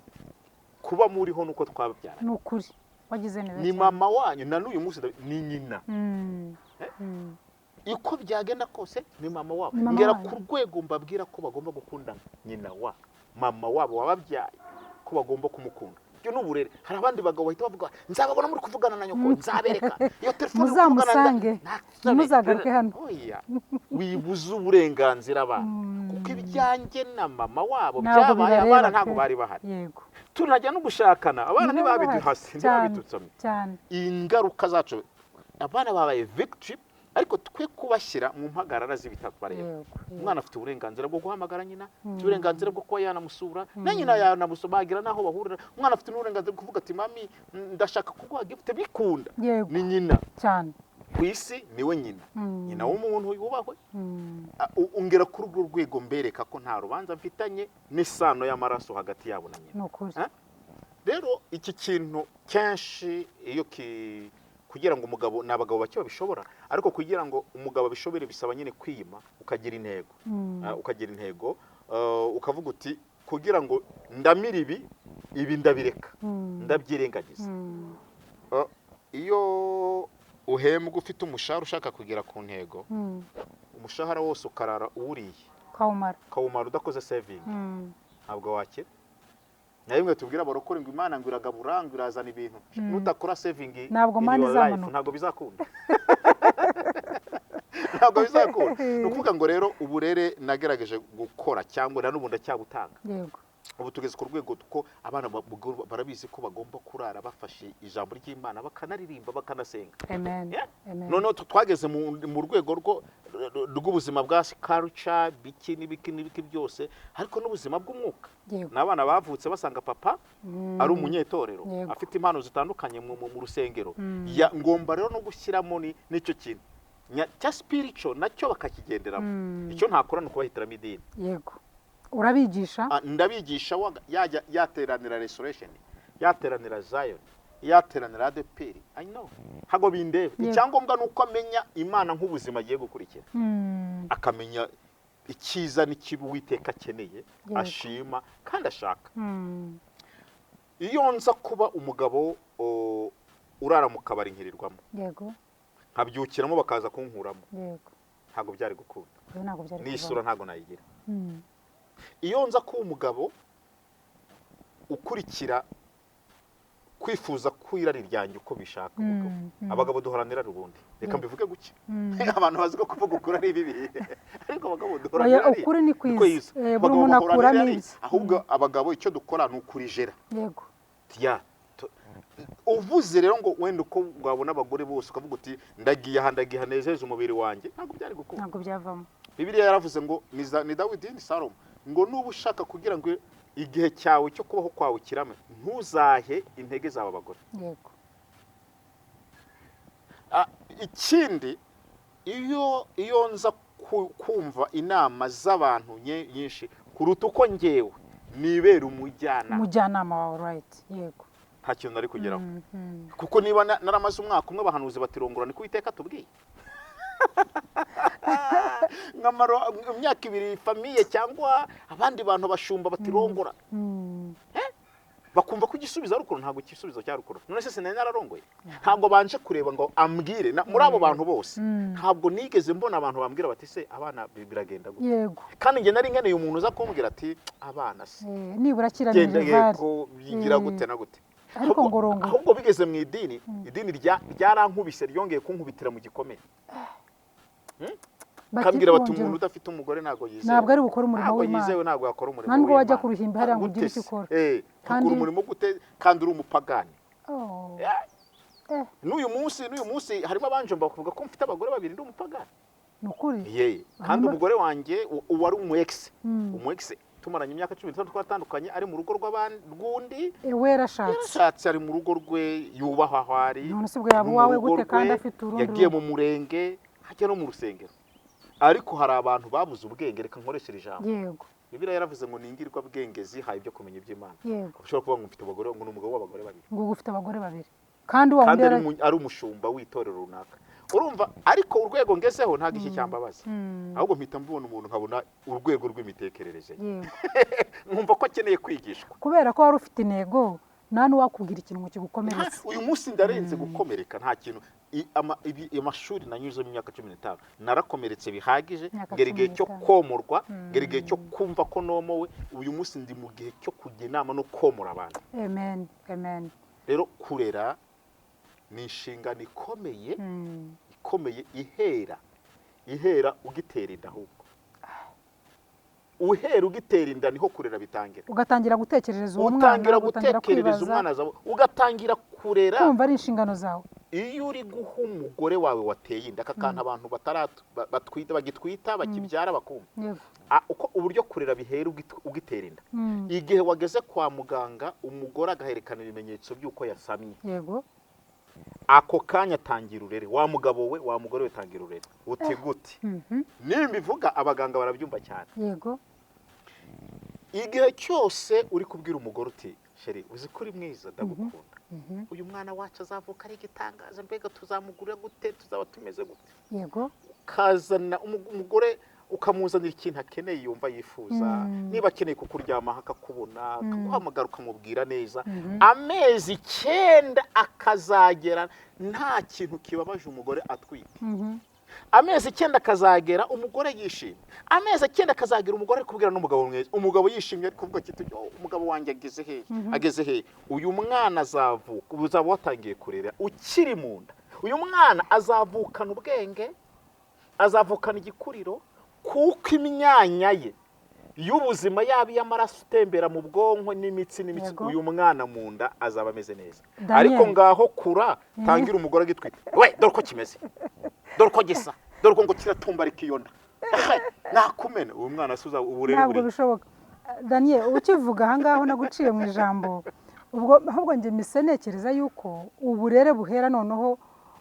S1: kuba muriho nuko twababyaranye.
S2: Ni ukuri, wagize neza
S1: Ni
S2: cyane.
S1: mama wanyu na n'uyu munsi ni nyina. Uko byagenda kose ni mama wabo.
S2: Ni mama
S1: Ngera
S2: wanyu.
S1: ku rwego mbabwira ko bagomba gukunda nyina wa mama wabo wababyaye, ko bagomba kumukunda. Ibyo ni uburere. Hari abandi bagabo bahita bavuga, nzababona muri kuvugana na nyoko, nzabereka iyo telefone uri kuvugana.
S2: Muzamusange. Ntimuzagaruke hano.
S1: Oya, wibuze uburenganzira abana, kuko ibyanjye na mama wabo
S2: Ntabwo
S1: byabaye
S2: bibareba
S1: abana ntabwo
S2: pe.
S1: bari bahari. Tunajya no gushakana abana
S2: Ntibari bahari.
S1: ntibabiduhase,
S2: Cyane,
S1: ntibabidutsomye.
S2: cyane.
S1: Ingaruka zacu, abana babaye victim, ariko twe kubashyira mu mpagarara z'ibitabareba. Umwana afite uburenganzira bwo guhamagara nyina, afite uburenganzira bwo kuba yanamusura, na nyina yanamusura, bagira n'aho bahurira. Umwana afite n'uburenganzira bwo kuvuga ati mami, ndashaka kuguha gift, bikunda. Ni nyina. Ku isi niwe nyina. Nyina w'umuntu yubahwe. Ongera kuri urwo rwego mbereka ko nta rubanza mfitanye n'isano y'amaraso hagati yabo na nyina.
S2: Ni ukuri.
S1: Rero iki kintu kenshi iyo kugira ngo umugabo, ni abagabo bake babishobora, ariko kugira ngo umugabo abishobore bisaba nyine kwiyima, ukagira intego. Ukagira intego, ukavuga uti kugira ngo ndamire ibi, ibi ndabireka, ndabyirengagiza. Iyo uhembwa ufite umushahara ushaka kugera ku ntego, umushahara wose ukarara uwuriye,
S2: Ukawumara.
S1: ukawumara udakoze saving, ntabwo wakira. Na rimwe tubwira abarokore ngo Imana ngo iragabura, ngo irazana ibintu, nutakora saving
S2: Ntabwo
S1: in
S2: Mana
S1: your life,
S2: izamanuka.
S1: ntabwo bizakunda, ntabwo bizakunda. Ni ukuvuga ngo rero uburere nagerageje gukora, cyangwa na n'ubu ndacyabutanga. Ubu tugeze ku rwego ko abana barabizi ko bagomba kurara bafashe ijambo ry'Imana, bakanaririmba, bakanasenga.
S2: Amen.
S1: Yeah.
S2: Amen.
S1: Noneho twageze mu rwego rw'ubuzima bwa culture, biki n'ibiki n'ibiki byose, ariko n'ubuzima bw'umwuka. N'abana bavutse basanga papa ari umunyetorero, afite impano zitandukanye mu rusengero. Ngomba rero no gushyiramo n'icyo kintu cya spiritual, nacyo bakakigenderamo. Icyo ntakora ni ukubahitiramo idini.
S2: Yego, urabigisha.
S1: Ah, ndabigisha. Yajya yateranira Restoration, yateranira Zion, yateranira ADEPR, I know, ntabwo bindeba. Icyangombwa ni uko amenya Imana nk'ubuzima agiye gukurikira, akamenya icyiza n'ikibi Uwiteka akeneye, ashima kandi ashaka. Iyo nza kuba umugabo urara mu kabari nkirirwamo, nkabyukiramo bakaza kunkuramo, ntabwo byari gukunda.
S2: Oya, ntabwo byari
S1: N'isura
S2: kuvamo.
S1: ntabwo nayigira. Iyo nza kuba umugabo ukurikira kwifuza kw'irari ryanjye uko bishaka, umugabo, abagabo duharanira ubundi, reka mbivuge gutya, abantu bazi ko kuvuga ukuri ari bibi, ariko abagabo duharanira
S2: Oya,
S1: irari.
S2: ukuri ni
S1: Niko
S2: kwiza.
S1: yiza.
S2: Buri
S1: Abagabo
S2: muntu
S1: bahoranira
S2: akuramo
S1: irari,
S2: ibye.
S1: ahubwo abagabo icyo dukora ni ukurijera. Ya, uvuze rero ngo wenda uko wabona abagore bose ukavuga uti ndagiye aha, ndagiye aha, nejeje umubiri wanjye, ntabwo byari gukunda.
S2: Ntabwo byavamo.
S1: Bibiliya yaravuze ngo ni Dawidi, ni Salomo, ngo nuba ushaka kugira ngo igihe cyawe cyo kubaho kwawe kirame, ntuzahe intege zawe abagore. Ah, ikindi, iyo nza kumva inama z'abantu nyinshi kuruta uko ngewe nibera umujyanama,
S2: Umujyanama wawe, right, yego.
S1: nta kintu nari kugeraho. Kuko niba naramaze umwaka umwe, abahanuzi batirongora niko Uwiteka tubwiye, nkamara imyaka 2, famille cyangwa abandi bantu bashumba batirongora, bakumva ko igisubizo ari ukuntu, ntabwo igisubizo cyari ukuntu. None se sinari nararongoye? Ntabwo banje kureba ngo ambwire muri abo bantu bose, ntabwo nigeze mbona abantu bambwira bati se abana biragenda gute? Kandi njye nari nkeneye umuntu uza kumbwira ati abana se
S2: Nibura akira
S1: genda,
S2: minerval.
S1: Yego, bigira gute na gute.
S2: Ariko
S1: Ahubwo
S2: ngo rongora.
S1: ahubwo bigeze mu idini, idini ryarankubise, ryongeye kunkubitira mu gikomere.
S2: Bati
S1: Kambwira bati
S2: wongera
S1: umuntu udafite umugore ntabwo yizewe.
S2: Ntabwo ari bukore umurimo
S1: Ntabwo
S2: w'Imana.
S1: yizewe, ntabwo yakora umurimo
S2: Nta nubwo wajya
S1: w'Imana.
S2: ku ruhimbi hariya ngo
S1: Gute
S2: ugire icyo
S1: se?
S2: ukora.
S1: Ukora umurimo gute kandi uri umupagani?
S2: Oh.
S1: Yeah.
S2: Eh.
S1: N'uyu munsi harimo abanjomba bakavuga ko mfite abagore babiri, ndi umupagani.
S2: Ni ukuri.
S1: Ye, kandi umugore wanjye uwari umu ex, umu ex tumaranye imyaka 15, twatandukanye, ari mu rugo rw'undi.
S2: We yarashatse.
S1: Yarashatse, ari mu rugo rwe, yubahwa aho ari.
S2: None se ubwo yaba
S1: Ni mu
S2: uwawe
S1: rugo
S2: gute kandi
S1: rwe,
S2: afite urundi
S1: yagiye
S2: rugo?
S1: mu murenge, hajya no mu rusengero, ariko hari abantu babuze ubwenge, reka nkoreshere ijambo. Bibiliya yaravuze ngo ni ingirwabwenge zihaye ibyo kumenya iby'Imana. Ushobora kuvuga ngo mfite abagore, ngo ni umugabo w'abagore babiri,
S2: Ngo ubu ufite abagore babiri kandi wa
S1: kandi
S2: wundi
S1: ari umushumba w'itorero runaka, urumva? Ariko urwego ngezeho ntabwo iki cyambabaza, ahubwo mpita mbona umuntu, nkabona urwego rw'imitekerereze ye, nkumva ko akeneye kwigishwa.
S2: Kubera ko wari ufite intego, nta n'uwakubwira ikintu ngo kigukomeretse.
S1: Uyu munsi ndarenze gukomereka, nta kintu. Amashuri nanyuzemo imyaka 15, narakomeretse bihagije.
S2: Imyaka
S1: Ngera igihe
S2: cumi
S1: cyo
S2: n'itanu.
S1: komorwa, ngera igihe cyo kumva ko nomowe. Uyu munsi ndi mu gihe cyo kujya inama no komora abantu.
S2: Amen, amen.
S1: Rero kurera ni inshingano ikomeye, ikomeye, ihera ugitera inda. Ahubwo uhera ugitera inda niho kurera bitangira.
S2: Ugatangira gutekerereza uwo mwana,
S1: Utangira
S2: ugatangira
S1: gutekerereza
S2: kwibaza,
S1: umwana zawe, ugatangira kurera.
S2: Kumva ari inshingano zawe.
S1: Iyo uri guha umugore wawe wateye inda, aka kantu abantu batwita, bagitwita, bakibyara bakumva. Ah, uko uburyo kurera bihera ugitera inda, igihe wageze kwa muganga, umugore agaherekana ibimenyetso by'uko yasamye, ako kanya tangira urere wa mugabo we, wa mugore we, tangira urere. Uti gute? Nimbivuga abaganga barabyumva cyane. Igihe cyose uri kubwira umugore uti chérie, uzi ko uri mwiza, ndagukunda, uyu mwana wacu azavuka ari igitangaza, mbega tuzamugurira gute, tuzaba tumeze gute, ukazana umugore, ukamuzanira ikintu akeneye, yumva yifuza, niba akeneye kukuryamaho akakubona, akaguhamagara, ukamubwira neza, amezi 9 akazagera nta kintu kibabaje umugore atwite, amezi 9 akazagera umugore yishimye, amezi 9 akazagera umugore ari kubwira n'umugabo mwiza, umugabo yishimye, ari kuvuga ati "Oh, umugabo wanjye ageze hehe, ageze hehe." Uyu mwana azavuka, uzaba watangiye kurera ukiri mu nda. Uyu mwana azavukana ubwenge, azavukana igikuriro, kuko imyanya ye Y'ubuzima, yaba iy'amaraso utembera mu bwonko n'imitsi n'imitsi, uyu mwana mu nda azaba ameze neza.
S2: Daniel.
S1: Ariko ngaho kura, tangira umugore agitwite, we dore uko kimeze, dore uko gisa, dore uko ngo kiratumbarika iyo nda. Ehe, nakumena uwo mwana se uburere
S2: Ntabwo
S1: buri
S2: bishoboka. Daniel, ukivuga ahangaho naguciye mu ijambo, ubwo ahubwo njye mise ntekereza yuko uburere buhera noneho,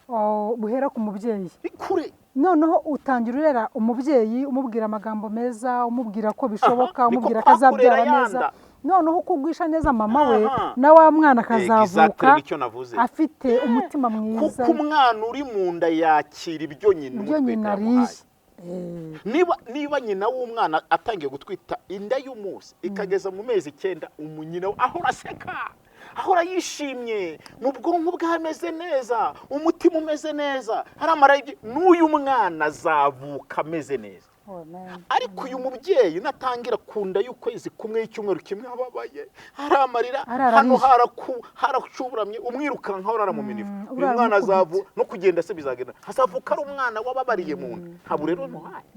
S2: oh, buhera ku mubyeyi.
S1: Kure.
S2: Noneho utangira urera umubyeyi, umubwira amagambo meza, umubwira ko bishoboka,
S1: Niko
S2: umubwira ko
S1: kwa
S2: azabyara
S1: kurera ya
S2: neza.
S1: nda.
S2: Noneho uko ugwisha neza mama we, na wa mwana akazavuka
S1: Exactly, nicyo navuze.
S2: afite umutima mwiza.
S1: Kuko umwana uri mu nda yakira ibyo nyina
S2: Ibyo
S1: umutwite
S2: nyina
S1: yamuhaye.
S2: ariye.
S1: Niba nyina w'umwana atangiye gutwita inda y'umunsi ikageza mu mezi 9, umunyina we ahora aseka, ahora yishimye, mu bwonko bwe hameze neza, umutima umeze neza, hari amarayibye, n'uyu mwana azavuka ameze neza.
S2: Amen.
S1: Ariko uyu mubyeyi natangira ku nda y'ukwezi kumwe, y'icyumweru kimwe, ababaye, hari amarira,
S2: Arara
S1: hano
S2: arira.
S1: haracuburamye, umwirukanka urara mu minivu, uyu
S2: Urara
S1: mwana
S2: umukubita.
S1: azavu no kugenda se bizagenda, hazavuka ari umwana wababariye mu nda, nta burere umuhaye.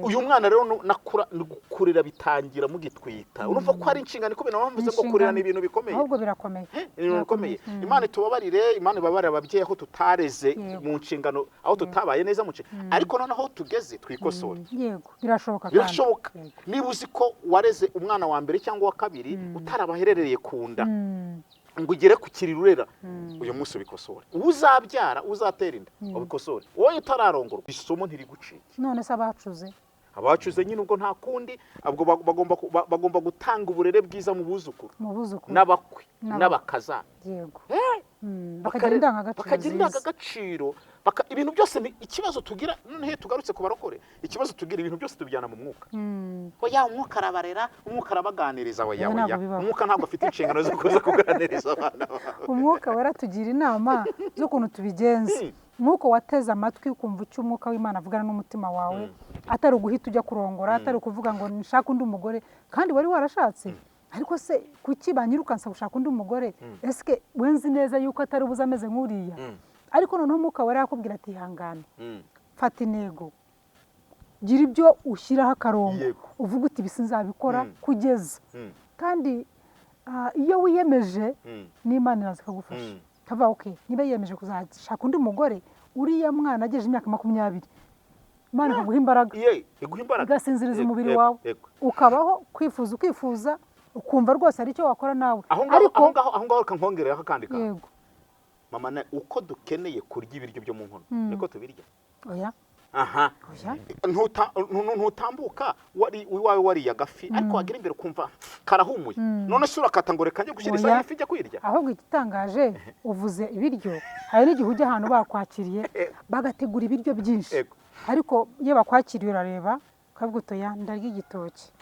S1: Uyu mwana rero nakura, kurera bitangira mugitwita. Urumva ko ari inshingano ikomeye, naho mvuze ngo kurera ni ibintu bikomeye.
S2: Ahubwo birakomeye.
S1: Ni ibintu bikomeye. Imana itubabarire, Imana ibabarire ababyeyi aho tutareze mu nshingano, aho tutabaye neza mu nshingano, ariko noneho aho tugeze twikosore.
S2: Yego, birashoboka kandi.
S1: Birashoboka. Niba uzi ko wareze umwana wa mbere cyangwa uwa kabiri utarabaherereye ku nda ngo ugere ku kiriro urera, uyu munsi ubikosore. Uzabyara, uzatera inda, ubikosore. Wowe utararongorwa, isomo ntirigucike.
S2: None se abacuze?
S1: Abacuze nyine ubwo nta kundi, ubwo bagomba gutanga uburere bwiza mu buzukuru
S2: Mu buzukuru.
S1: n'abakwe
S2: N'abakwe.
S1: n'abakazana.
S2: Yego. Bakagira indangagaciro
S1: Bakagira
S2: nziza.
S1: indangagaciro. Ibintu byose ni ikibazo tugira. Noneho iyo tugarutse ku barokore, ikibazo tugira, ibintu byose tubijyana mu mwuka. Oya, umwuka arabarera, umwuka arabaganiriza. Oya,
S2: Oya, ntabwo
S1: oya,
S2: bibaho.
S1: umwuka ntabwo afite inshingano zo kuza kuganiriza abana bawe.
S2: Umwuka Wera tugira inama z'ukuntu tubigenza. Nk'uko wateze amatwi ukumva icyo umwuka w'Imana avugana n'umutima wawe, atari uguhita ujya kurongora, atari ukuvuga ngo nshake undi mugore kandi wari warashatse. Ariko se kuki banyirukansa gushaka undi mugore? Ese wenzi neza yuko atari buze ameze nk'uriya? Ariko noneho umwuka wera yakubwira ati ihangane, fata intego, gira ibyo ushyiraho akarongo, uvuga uti ibi sinzabikora kugeza. Kandi iyo wiyemeje, n'Imana iraza ikagufasha. Kavuga okay, niba yiyemeje kuzashaka undi mugore uriya mwana agejeje imyaka 20, Imana ikaguha imbaraga.
S1: Iye, iguha imbaraga.
S2: Igasinziriza umubiri wawe,
S1: Yego.
S2: ukabaho kwifuza, ukifuza, ukumva rwose hari icyo wakora nawe.
S1: Aho ngaho,
S2: Ariko
S1: aho ngaho reka nkongereho akandi kantu.
S2: Yego.
S1: Mama, uko dukeneye kurya ibiryo byo mu nkono, niko tubirya.
S2: Oya.
S1: Aha.
S2: Oya.
S1: Ntutambuka wari iwawe wariye agafi, ariko wagera imbere ukumva karahumuye. None se urakata ngo reka njye gushyira isahani ifi njya kwirya?
S2: Ahubwo igitangaje, uvuze ibiryo, hari n'igihe ujya ahantu bakwakiriye, bagategura ibiryo byinshi, ariko iyo bakwakiriye urareba ukavuga uti oya, ndarya igitoki,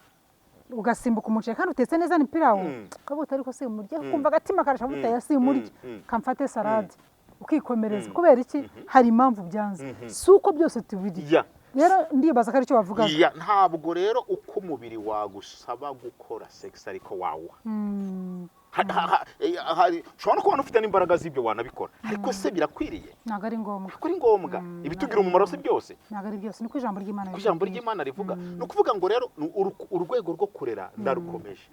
S2: ugasimbuka umuceri kandi utetse neza, ni pilawu, ukavuga uti ariko simurya, ukumva agatima karasha, uti simurya, kamfate salade, ukikomereza. Kubera iki? Hari impamvu byanze, si uko byose tubirya. Rero ndibaza ko aricyo bavugaga.
S1: Yeah, ntabwo rero uko umubiri wagusaba gukora sex ariko wawuha. Ushobora no kubona ufite n'imbaraga z'ibyo wanabikora, ariko se birakwiriye?
S2: Ntabwo ari ngombwa.
S1: Ntabwo ari ngombwa. Ibitugira umumaro si byose.
S2: Ntabwo ari byose, niko ijambo ry'Imana
S1: Ko ijambo
S2: ritubwira.
S1: ry'Imana rivuga, ni ukuvuga ngo rero ni urwego rwo kurera ndarukomeje.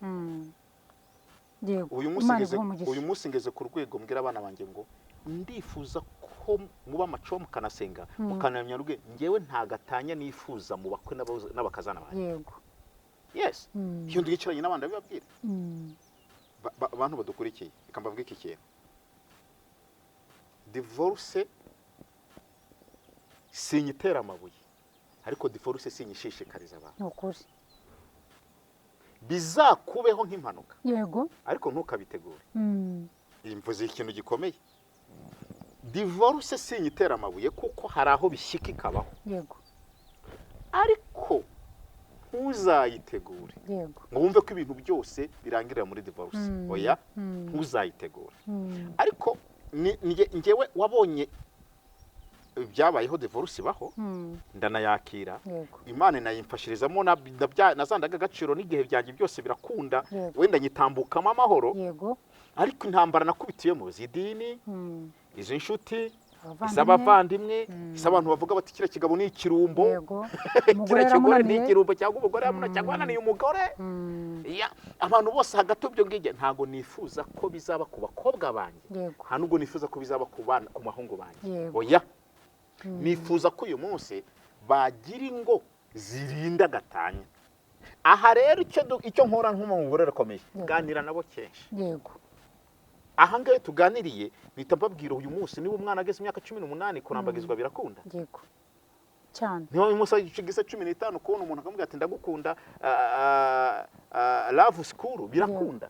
S2: Yego.
S1: Uyu munsi
S2: Imana
S1: ngeze
S2: iguhe umugisha.
S1: Uyu munsi ngeze ku rwego mbwira abana banjye ngo ndifuza ko muba amaco, mukanasenga, mukanamenya rwe. Ngewe nta gatanya nifuza mu bakwe n'abakazana banjye. Yes, iyo ndicaranye n'abandi ndabibabwira. Abantu badukurikiye, reka mbabwire iki kintu: divorce sinyitera amabuye, ariko divorce sinyishishikariza abantu.
S2: Ni ukuri.
S1: Bizakubeho nk'impanuka, ariko ntukabitegure. Iyi mvuze ikintu gikomeye: divorce sinyitera amabuye, kuko hari aho bishyika ikabaho, ariko ntuzayitegure ngo wumve ko ibintu byose birangirira muri divorce. Oya, ntuzayitegure. Ariko njyewe wabonye byabayeho, divorce ibaho, ndanayakira. Imana inayimfashirizamo na za ndangagaciro n'igihe byanjye byose birakunda. Wenda nyitambukamo amahoro. Ariko intambara nakubitiyemo z'idini, izi nshuti. Ese abavandimwe, ese abantu bavuga bati kiriya kigabo ni ikirumbo,
S2: yego, umugore
S1: kiriya kigore ni
S2: yaramunaniye.
S1: ikirumbo, cyangwa umugore yamunaniye, cyangwa yananiye umugore. Ya, abantu bose hagati y'ibyo ngibyo, ntabwo nifuza ko bizaba ku bakobwa banjye, nta nubwo nifuza ko bizaba ku bana, ku bahungu banjye. Oya, nifuza ko uyu munsi bagira ingo zirinda gatanya. Aha rero icyo nkora nk'umugore arakomeye, ganira nabo kenshi. Aha ngaha iyo tuganiriye mpita mbabwira uyu munsi niba umwana ageze imyaka 18 kurambagizwa birakunda.
S2: Yego, cyane.
S1: Niba uyu munsi ageze 15 kubona umuntu akamubwira ati ndagukunda, love school birakunda.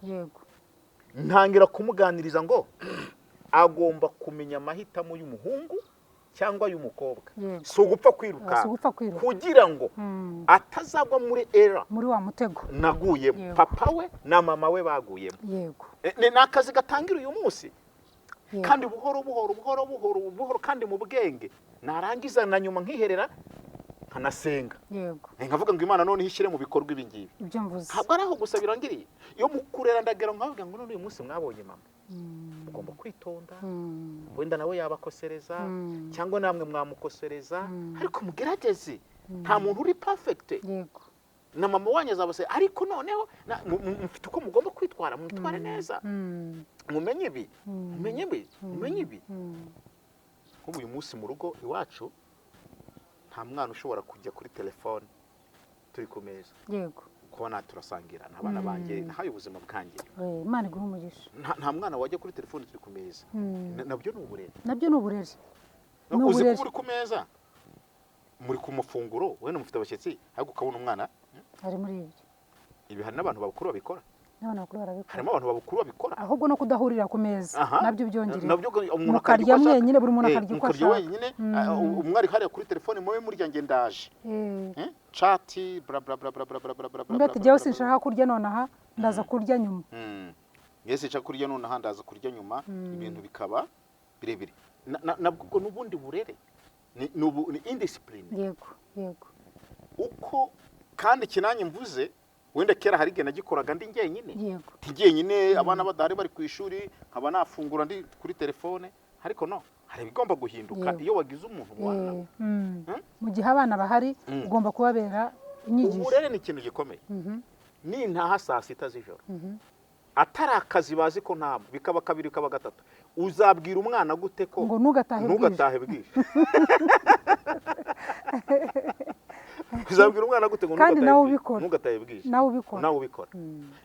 S1: Ntangira kumuganiriza ngo agomba kumenya amahitamo y'umuhungu cyangwa y'umukobwa. Si ugupfa kwiruka,
S2: Si ugupfa kwiruka.
S1: kugira ngo atazagwa muri era
S2: muri wa mutego
S1: naguyemo, papa we na mama we baguyemo. Ni akazi gatangira uyu munsi, kandi buhoro buhoro, buhoro buhoro buhoro, kandi mu bwenge, narangiza na nyuma nkiherera nkanasenga. Nkavuga ngo Imana noneho ishyire mu bikorwa ibi ngibi.
S2: Ibyo mvuze.
S1: Ntabwo ari aho gusa birangiriye. Iyo mu kurera ndagira nkavuga ngo none uyu munsi mwabonye mama, mugomba kwitonda, wenda nawe yabakosereza, cyangwa namwe mwamukosereza, ariko mugerageze, nta muntu uri perfect. Na mama wanyu azabase, ariko noneho mufite uko mugomba kwitwara, mwitware neza, mumenye ibi, mumenye ibi, mumenye ibi. Nk'ubu uyu munsi mu rugo iwacu nta mwana ushobora kujya kuri telefone turi ku meza, kuba turasangira n'abana banjye, nahaye ubuzima bwanjye.
S2: Imana iguhe umugisha.
S1: Nta mwana wajya kuri telefone turi ku meza. Nabyo ni uburere.
S2: Nabyo ni uburere. Ni
S1: Uzi
S2: uburere.
S1: ko uri ku meza muri ku mafunguro, wenda mufite abashyitsi, ariko ukabona umwana
S2: ari muri ibyo.
S1: Ibi hari n'abantu bakuru babikora.
S2: N'abantu bakuru barabikora.
S1: Harimo abantu bakuru babikora.
S2: Ahubwo no kudahurira ku meza nabyo byongereye.
S1: Nabyo umuntu
S2: Mukarya
S1: akarya uko ashaka.
S2: mwenyine, buri muntu akarya uko
S1: Mukarya
S2: ashaka.
S1: wenyine, umwe ari hariya kuri telefone, mube murya, nge ndaje. Chat, bla bla bla bla bla bla bla bla.
S2: Undi ati
S1: Bla,
S2: jyewe
S1: bla, bla.
S2: sinshaka kurya nonaha, ndaza kurya nyuma.
S1: Mwese nshaka kurya nonaha, ndaza kurya nyuma, ibintu bikaba birebire. Nabwo n'ubundi burere ni indiscipline.
S2: yego yego
S1: Uko kandi kinanye mvuze, wenda kera hari igihe nagikoraga ndi njyenyine, ndi njyenyine, abana badahari, bari ku ishuri, nkaba nafungura ndi kuri telefone, ariko no hari ibigomba guhinduka iyo wagize umuntu mubana nawe.
S2: Mu gihe abana bahari ugomba kubabera inyigisho.
S1: Uburere ni ikintu gikomeye. Nintaha saa 6 z'ijoro, atari akazi bazi ko ntabwo bikaba kabiri, bikaba gatatu, uzabwira umwana gute ko
S2: ngo ntugatahe bwije?
S1: Ntugatahe bwije? Uzabwira umwana gute ngo
S2: Kandi
S1: ntugatahe
S2: nawe
S1: bwije?
S2: ubikora.
S1: Ntugatahe bwije.
S2: Nawe ubikora.
S1: Nawe ubikora.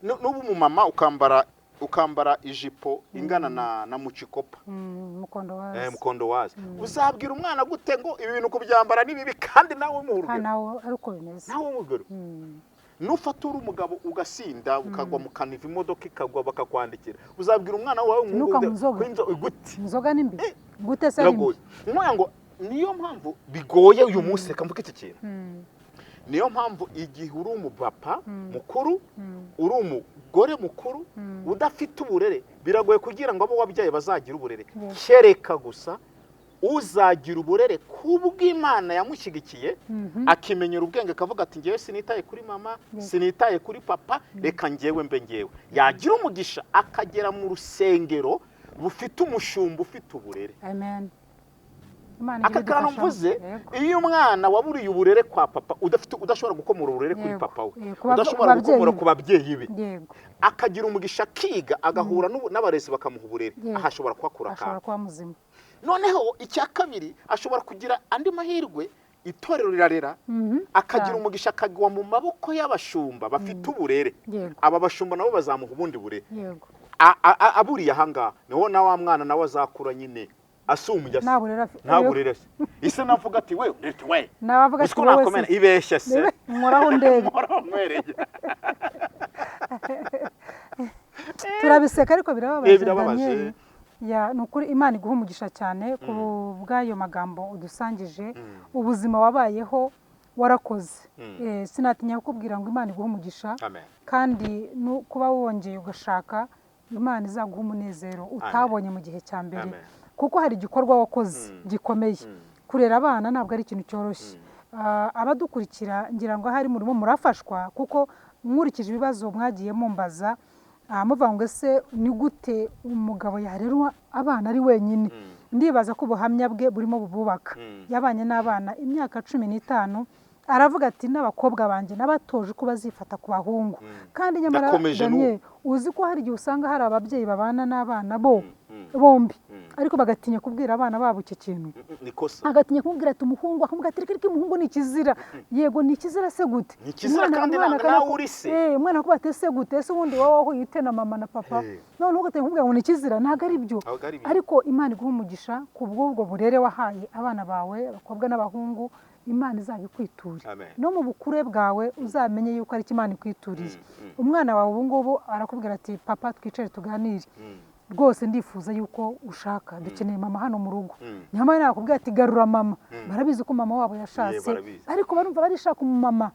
S1: Nuba umumama ukambara ijipo ingana na mucikopa,
S2: Mukondo wazi.
S1: Mukondo wazi, uzabwira umwana gute ngo ibi bintu kubyambara ni bibi, kandi nawe umuha
S2: Kandi
S1: urugero?
S2: nawe ari uko bimeze.
S1: Nawe umuha urugero. Nufata uri umugabo ugasinda, ukagwa mu kaniva, imodoka ikagwa, bakakwandikira, uzabwira umwana wawe w'umuhungu
S2: Ntukanywe inzoga.
S1: ko gute?
S2: Inzoga ni mbi gute se ari mbi?
S1: Biragoye. Ni ukuvuga ngo niyo mpamvu bigoye uyu munsi, reka mvuge iki kintu, niyo mpamvu igihe uri umupapa mukuru, uri umugore mukuru, udafite uburere, biragoye kugira ngo abo wabyaye bazagire uburere, kereka gusa uzagira uburere kubw'Imana yamushyigikiye, akimenyera ubwenge, akavuga ati ngewe sinitaye kuri mama, sinitaye kuri papa, reka ngewe mbe ngewe. Yagira umugisha akagera mu rusengero rufite umushumba ufite uburere.
S2: Amen, Imana
S1: Aka
S2: ijye
S1: kantu
S2: idufashamo.
S1: mvuze, iyo umwana waburiye uburere kwa papa, udafite, udashobora gukomora uburere kuri papa we, udashobora
S2: ku
S1: gukomora
S2: babyeyi
S1: ku babyeyi be, akagira umugisha akiga, agahura n'abarezi bakamuha uburere, aha ashobora kuhakura
S2: Ashobora
S1: akantu.
S2: kuba muzima.
S1: Noneho icya kabiri, ashobora kugira andi mahirwe, itorero rirarera, akagira umugisha akagwa mu maboko y'abashumba bafite uburere. Aba bashumba nabo bazamuha ubundi burere. Aburiye ahangaha niho na wa mwana nawe azakura nyine asumbya se.
S2: Nta burere afite.
S1: Nta burere se, ise navuga ati we ati we
S2: Nawe avuga
S1: uzi
S2: ati
S1: ko
S2: wowe
S1: nakomena
S2: se
S1: ibeshya se.
S2: Nkoraho ndebe.
S1: Nkoraho nkwereye.
S2: Turabiseka ariko birababaje.
S1: Birababaje.
S2: Daniel. Ya, ni ukuri Imana iguha umugisha cyane ku bw'ayo magambo udusangije, ubuzima wabayeho warakoze. Sinatinya kukubwira ngo Imana iguhe umugisha.
S1: Amen.
S2: Kandi kuba wongeye ugashaka, Imana izaguha umunezero utabonye mu gihe cya mbere,
S1: Amen.
S2: kuko hari igikorwa wakoze gikomeye. Kurera abana ntabwo ari ikintu cyoroshye. Abadukurikira ngira ngo ahari murimo murafashwa, kuko nkurikije ibibazo mwagiye mumbaza, muvuga ngo ese ni gute umugabo yarera abana ari wenyine? Ndibaza ko ubuhamya bwe burimo bububaka. Yabanye n'abana imyaka 15, aravuga ati n'abakobwa banjye nabatoje uko bazifata ku bahungu. Kandi nyamara
S1: Ndakomeje.
S2: Daniel, uzi ko hari igihe usanga hari ababyeyi babana n'abana bo bombi, ariko bagatinya kubwira abana babo icyo kintu.
S1: Ni kosa.
S2: Agatinya kumubwira ati umuhungu, akamubwira ati reka reka, umuhungu ni ikizira. Yego, ni ikizira se gute?
S1: Ni ikizira kandi nawe uri se.
S2: Umwana akuba ati ese gute, ese ubundi wowe wahuye ute na mama na papa? Noneho ugatinya kumubwira ngo ni ikizira. Ntabwo ari byo.
S1: Ntabwo ari byo.
S2: Ariko Imana iguha umugisha ku bw'ubwo burere wahaye abana bawe, abakobwa n'abahungu. Imana izabikwiture.
S1: Amen.
S2: No mu bukure bwawe uzamenye yuko ari Imana ikwituriye. Umwana wawe ubu ngubu arakubwira ati papa, twicare tuganire, rwose ndifuza yuko ushaka, dukeneye mama hano mu rugo. Nyamara nakubwira ati garura mama. Barabizi ko mama wabo yashatse,
S1: barabizi.
S2: ariko barumva barishaka umumama,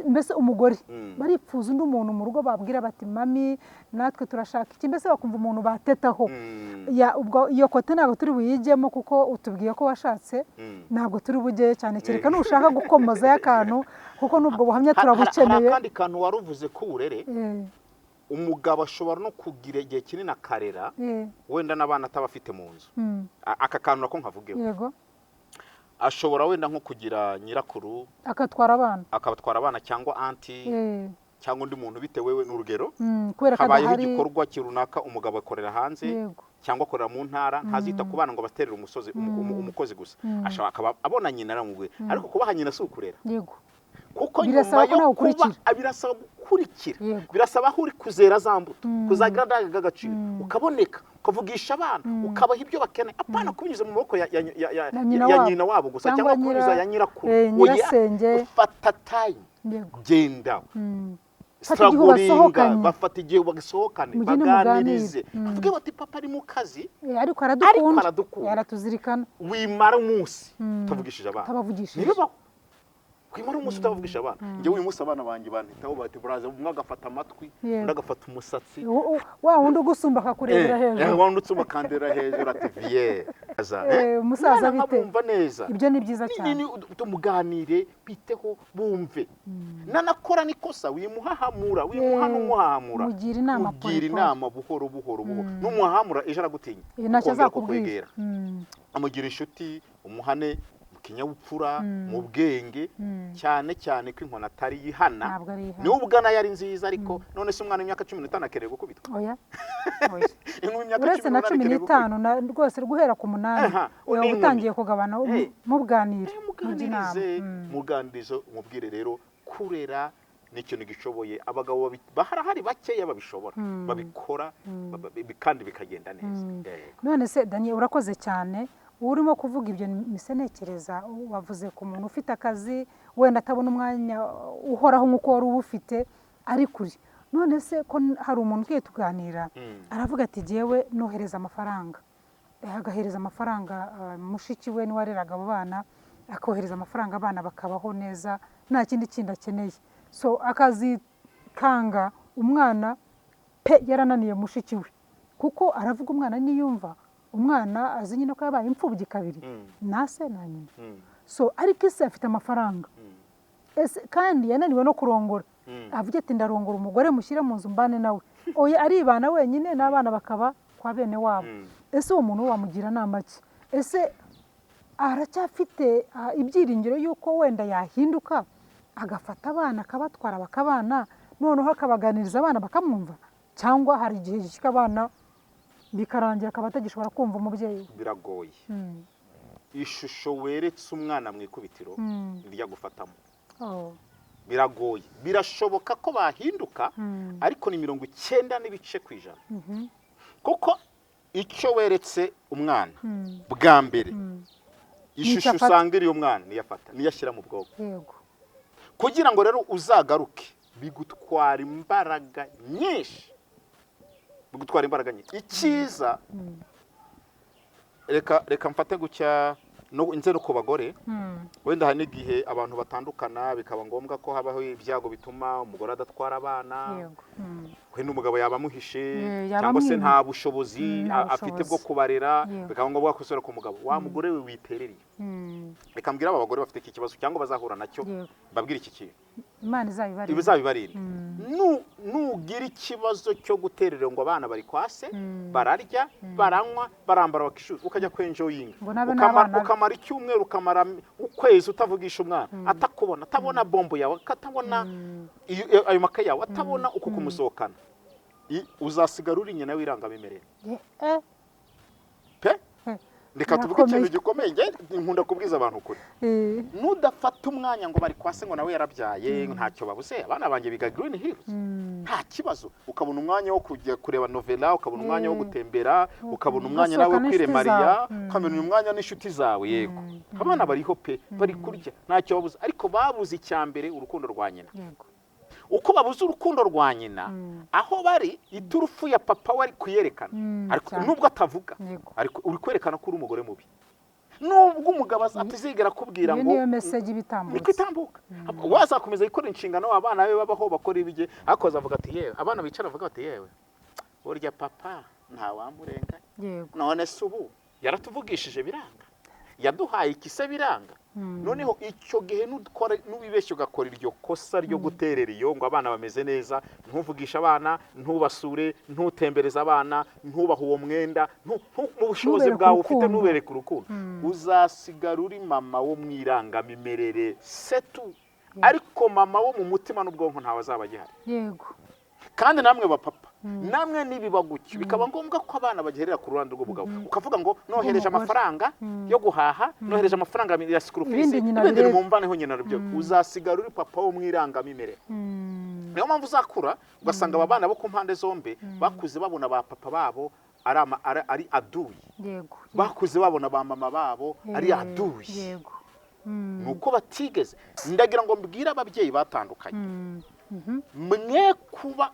S2: mbese umugore. Baripfuza undi muntu mu rugo babwira bati mami, natwe turashaka iki, mbese bakumva umuntu batetaho. Ya, ubwo iyo côté ntabwo turi buyijyemo kuko utubwiye ko washatse. Ntabwo turi bujyeyo cyane, kereka nushaka gukomozayo akantu, kuko n'ubwo buhamya
S1: Hari
S2: turabukeneye.
S1: akandi kantu wari uvuze k'uburere. Umugabo ashobora no kugira igihe kinini akarera, wenda n'abana ataba afite mu nzu. Aka kantu nako nkavugeho. Ashobora wenda nko kugira nyirakuru,
S2: akatwara abana,
S1: akabatwara abana, cyangwa aunty, cyangwa undi muntu bitewe n'urugero.
S2: Kubera ko
S1: Habayeho
S2: adahari.
S1: igikorwa runaka, umugabo akorera hanze cyangwa akorera mu ntara, ntazita ku bana ngo abaterere umusozi umukozi gusa. Ashobora akaba abona nyina aramubwira, ariko kubaha nyina si ukurera, kuko
S2: Birasaba
S1: nyuma
S2: ko nawe
S1: yo kuba
S2: ukurikira.
S1: Birasaba gukurikira. Birasaba aho uri kuzera za mbuto, kuzagira ndangagaciro, ukaboneka, ukavugisha abana, ukabaha ibyo bakeneye, apana kubinyuza mu maboko
S2: Na nyina
S1: ya
S2: wabo.
S1: nyina wabo gusa,
S2: Cyangwa
S1: cyangwa kubinyuza ya nyirakuru.
S2: Eh,
S1: Oya,
S2: nyirasenge.
S1: ufata time, genda,
S2: Fata igihe
S1: strugglinga,
S2: ubasohokanye.
S1: bafata igihe basohokane,
S2: Mugende
S1: baganirize,
S2: muganire.
S1: bavuge bati papa ari mu kazi,
S2: Ariko
S1: ariko
S2: aradukunda.
S1: aradukunda.
S2: Aratuzirikana.
S1: Wimara umunsi utavugishije abana,
S2: Utabavugishije.
S1: ntibibaho wimara umunsi utavugisha abana. Njyewe uyu munsi abana banjye bantitaho, bati buraza, umwe agafata amatwi, undi agafata umusatsi.
S2: Wa wundi ugusumba akakurebera hejuru.
S1: Wa wundi utsuma akandera hejuru ati viye.
S2: Umusaza
S1: Umwana
S2: bite?
S1: nkabumva neza.
S2: Ibyo ni byiza cyane.
S1: Tumuganire, biteho, bumve. Nanakora n'ikosa, wimuhahamura, wimuha n'umuhahamura.
S2: Mugira inama
S1: Mugira
S2: pole pole.
S1: inama buhoro buhoro buhoro. N'umuhahamura ejo aragutinya,
S2: Ntacyo
S1: ukongera
S2: azakubwira.
S1: kukwegera. Amugira inshuti, umuhane mu kinyabupfura, mu bwenge, cyane cyane ko inkoni atari yihana.
S2: Ntabwo ari ihana.
S1: Niwe ubwana yari nziza, ariko none se umwana w'imyaka 15 akeneye gukubitwa?
S2: Oya. Oya.
S1: Inkumi y'imyaka
S2: Uretse
S1: cumi
S2: na
S1: n'umunani
S2: cumi
S1: ikeneye gukubitwa?
S2: n'itanu rwose, guhera ku 8,
S1: Aha,
S2: uba
S1: ni inkumi.
S2: utangiye kugabana, muganira, mujya inama.
S1: Muganirize, muganirize, umubwire. Rero kurera ni ikintu gishoboye abagabo barahari bakeya babishobora, babikora, kandi bikagenda neza. Yego.
S2: None se Daniel, urakoze cyane. Urimo kuvuga ibyo mise ntekereza, wavuze ku muntu ufite akazi, wenda atabona umwanya uhoraho nk'uko wari uwufite ari kure. None se ko hari umuntu ugiye tuganira, aravuga ati jyewe nohereza amafaranga, agahereza amafaranga mushiki we niwe wareraga abo bana, akohereza amafaranga, abana bakabaho neza, nta kindi kindi akeneye. So akazikanga umwana pe yarananiye mushiki we, kuko aravuga umwana niyumva, umwana azi nyine ko yabaye imfubyi kabiri, na se na nyina. So ariko ese afite amafaranga, ese kandi yananiwe no kurongora, avuga ati ndarongora umugore mushyire mu nzu mbane nawe? Oya, aribana wenyine n'abana bakaba kwa bene wabo. Ese uwo muntu wamugira inama ki? Ese aracyafite ibyiringiro y'uko wenda yahinduka, agafata abana akabatwara bakabana, noneho akabaganiriza abana bakamwumva, cyangwa hari igihe gishyika abana bikarangira akaba atagishobora kumva umubyeyi we?
S1: Biragoye. Ishusho weretse umwana mu ikubitiro niryo agufatamo. Biragoye. Birashoboka ko bahinduka, ariko ni 90 n'ibice%, kuko icyo weretse umwana bwa mbere, ishusho
S2: Nicyo afata.
S1: usanga iriyo mwana niyo afata, niyo ashyira mu bwonko. Kugira ngo rero uzagaruke bigutwara imbaraga nyinshi, bigutwara imbaraga nyinshi. Icyiza, reka mfate gutya no nze no ku bagore. Wenda hari n'igihe abantu batandukana, bikaba ngombwa ko habaho ibyago bituma umugore adatwara abana. Wenda umugabo yaba amuhishe,
S2: Yaba
S1: cyangwa se
S2: amwimye.
S1: nta bushobozi
S2: Nta
S1: afite bwo
S2: bushobozi.
S1: kubarera, bikaba ngombwa ko usubira ku mugabo. Wa mugore we witerereye, reka mbwire aba bagore bafite iki kibazo cyangwa bazahura nacyo, mbabwire iki kintu.
S2: Imana izabibarinde.
S1: Ibizabibarinde. Nugira ikibazo cyo guterera ngo abana bari kwase, bararya, baranywa, barambara, bakishyura, ukajya kwenjoyinga,
S2: Ngo nabe n'abana be.
S1: ukamara icyumweru, ukamara ukwezi utavugisha umwana, atakubona, atabona bombo yawe, atabona ayo makaye yawe, atabona uko kumusohokana, uzasigara uri nyina w'irangamimerere pe. Reka tuvuge
S2: Birakomeye.
S1: ikintu gikomeye. Njye nkunda kubwiza abantu ukuri. Nudafata umwanya ngo bari kwase, ngo nawe yarabyaye, ntacyo babuze, abana banjye biga Green Hills, nta kibazo, ukabona umwanya wo kujya kureba novela, ukabona umwanya wo gutembera, ukabona umwanya nawe
S2: Gusohoka n'inshuti
S1: kwiremariya,
S2: zawe.
S1: Ukabona umwanya n'inshuti zawe. Yego, abana bariho pe, bari kurya, ntacyo babuze, ariko babuze icya mbere, urukundo rwa nyina. Uko babuze urukundo rwa nyina, aho bari iturufu ya papa we ari kuyerekana, ariko nubwo atavuga, ariko uri kwerekana ko uri umugore mubi, nubwo umugabo atazigera akubwira
S2: Iyo
S1: ngo
S2: niyo message iba
S1: niko
S2: itambutse.
S1: Itambuka. Wazakomeza gukora inshingano, abana be babaho, bakora ibye, ariko azavuga ati yewe, abana bicara bavuga bati yewe, burya papa ntawamurenga. None se ubu yaratuvugishije biranga, yaduhaye ikise biranga. Noneho icyo gihe nukora, nubibeshya ugakora iryo kosa ryo guterera iyo ngo abana bameze neza, ntuvugishe abana, ntubasure, ntutembereze abana, ntubahe uwo mwenda, mu bushobozi
S2: Ntubereke
S1: bwawe ufite,
S2: urukundo.
S1: Ntubereke urukundo, uzasigara uri mama wo mu irangamimerere setu, ariko mama wo mu mutima n'ubwonko ntawe azaba agihari. Kandi namwe bapapa, namwe nibiba gutyo, bikaba ngombwa ko abana bagerera ku ruhande rw'umugabo, ukavuga ngo nohereje
S2: Rw'umugore.
S1: amafaranga yo guhaha, nohereje amafaranga ya school fees,
S2: Ibindi nyina
S1: ibindi
S2: birebe.
S1: nimumvaneho nyina rubyo, uzasigara uri papa wo mu irangamimerere. Niyo mpamvu uzakura ugasanga aba bana bo ku mpande zombi bakuze babona ba papa babo ari aduyi, bakuze babona ba mama babo ari aduyi. Ni uko batigeze. Ndagira ngo mbwire ababyeyi batandukanye, mwe kuba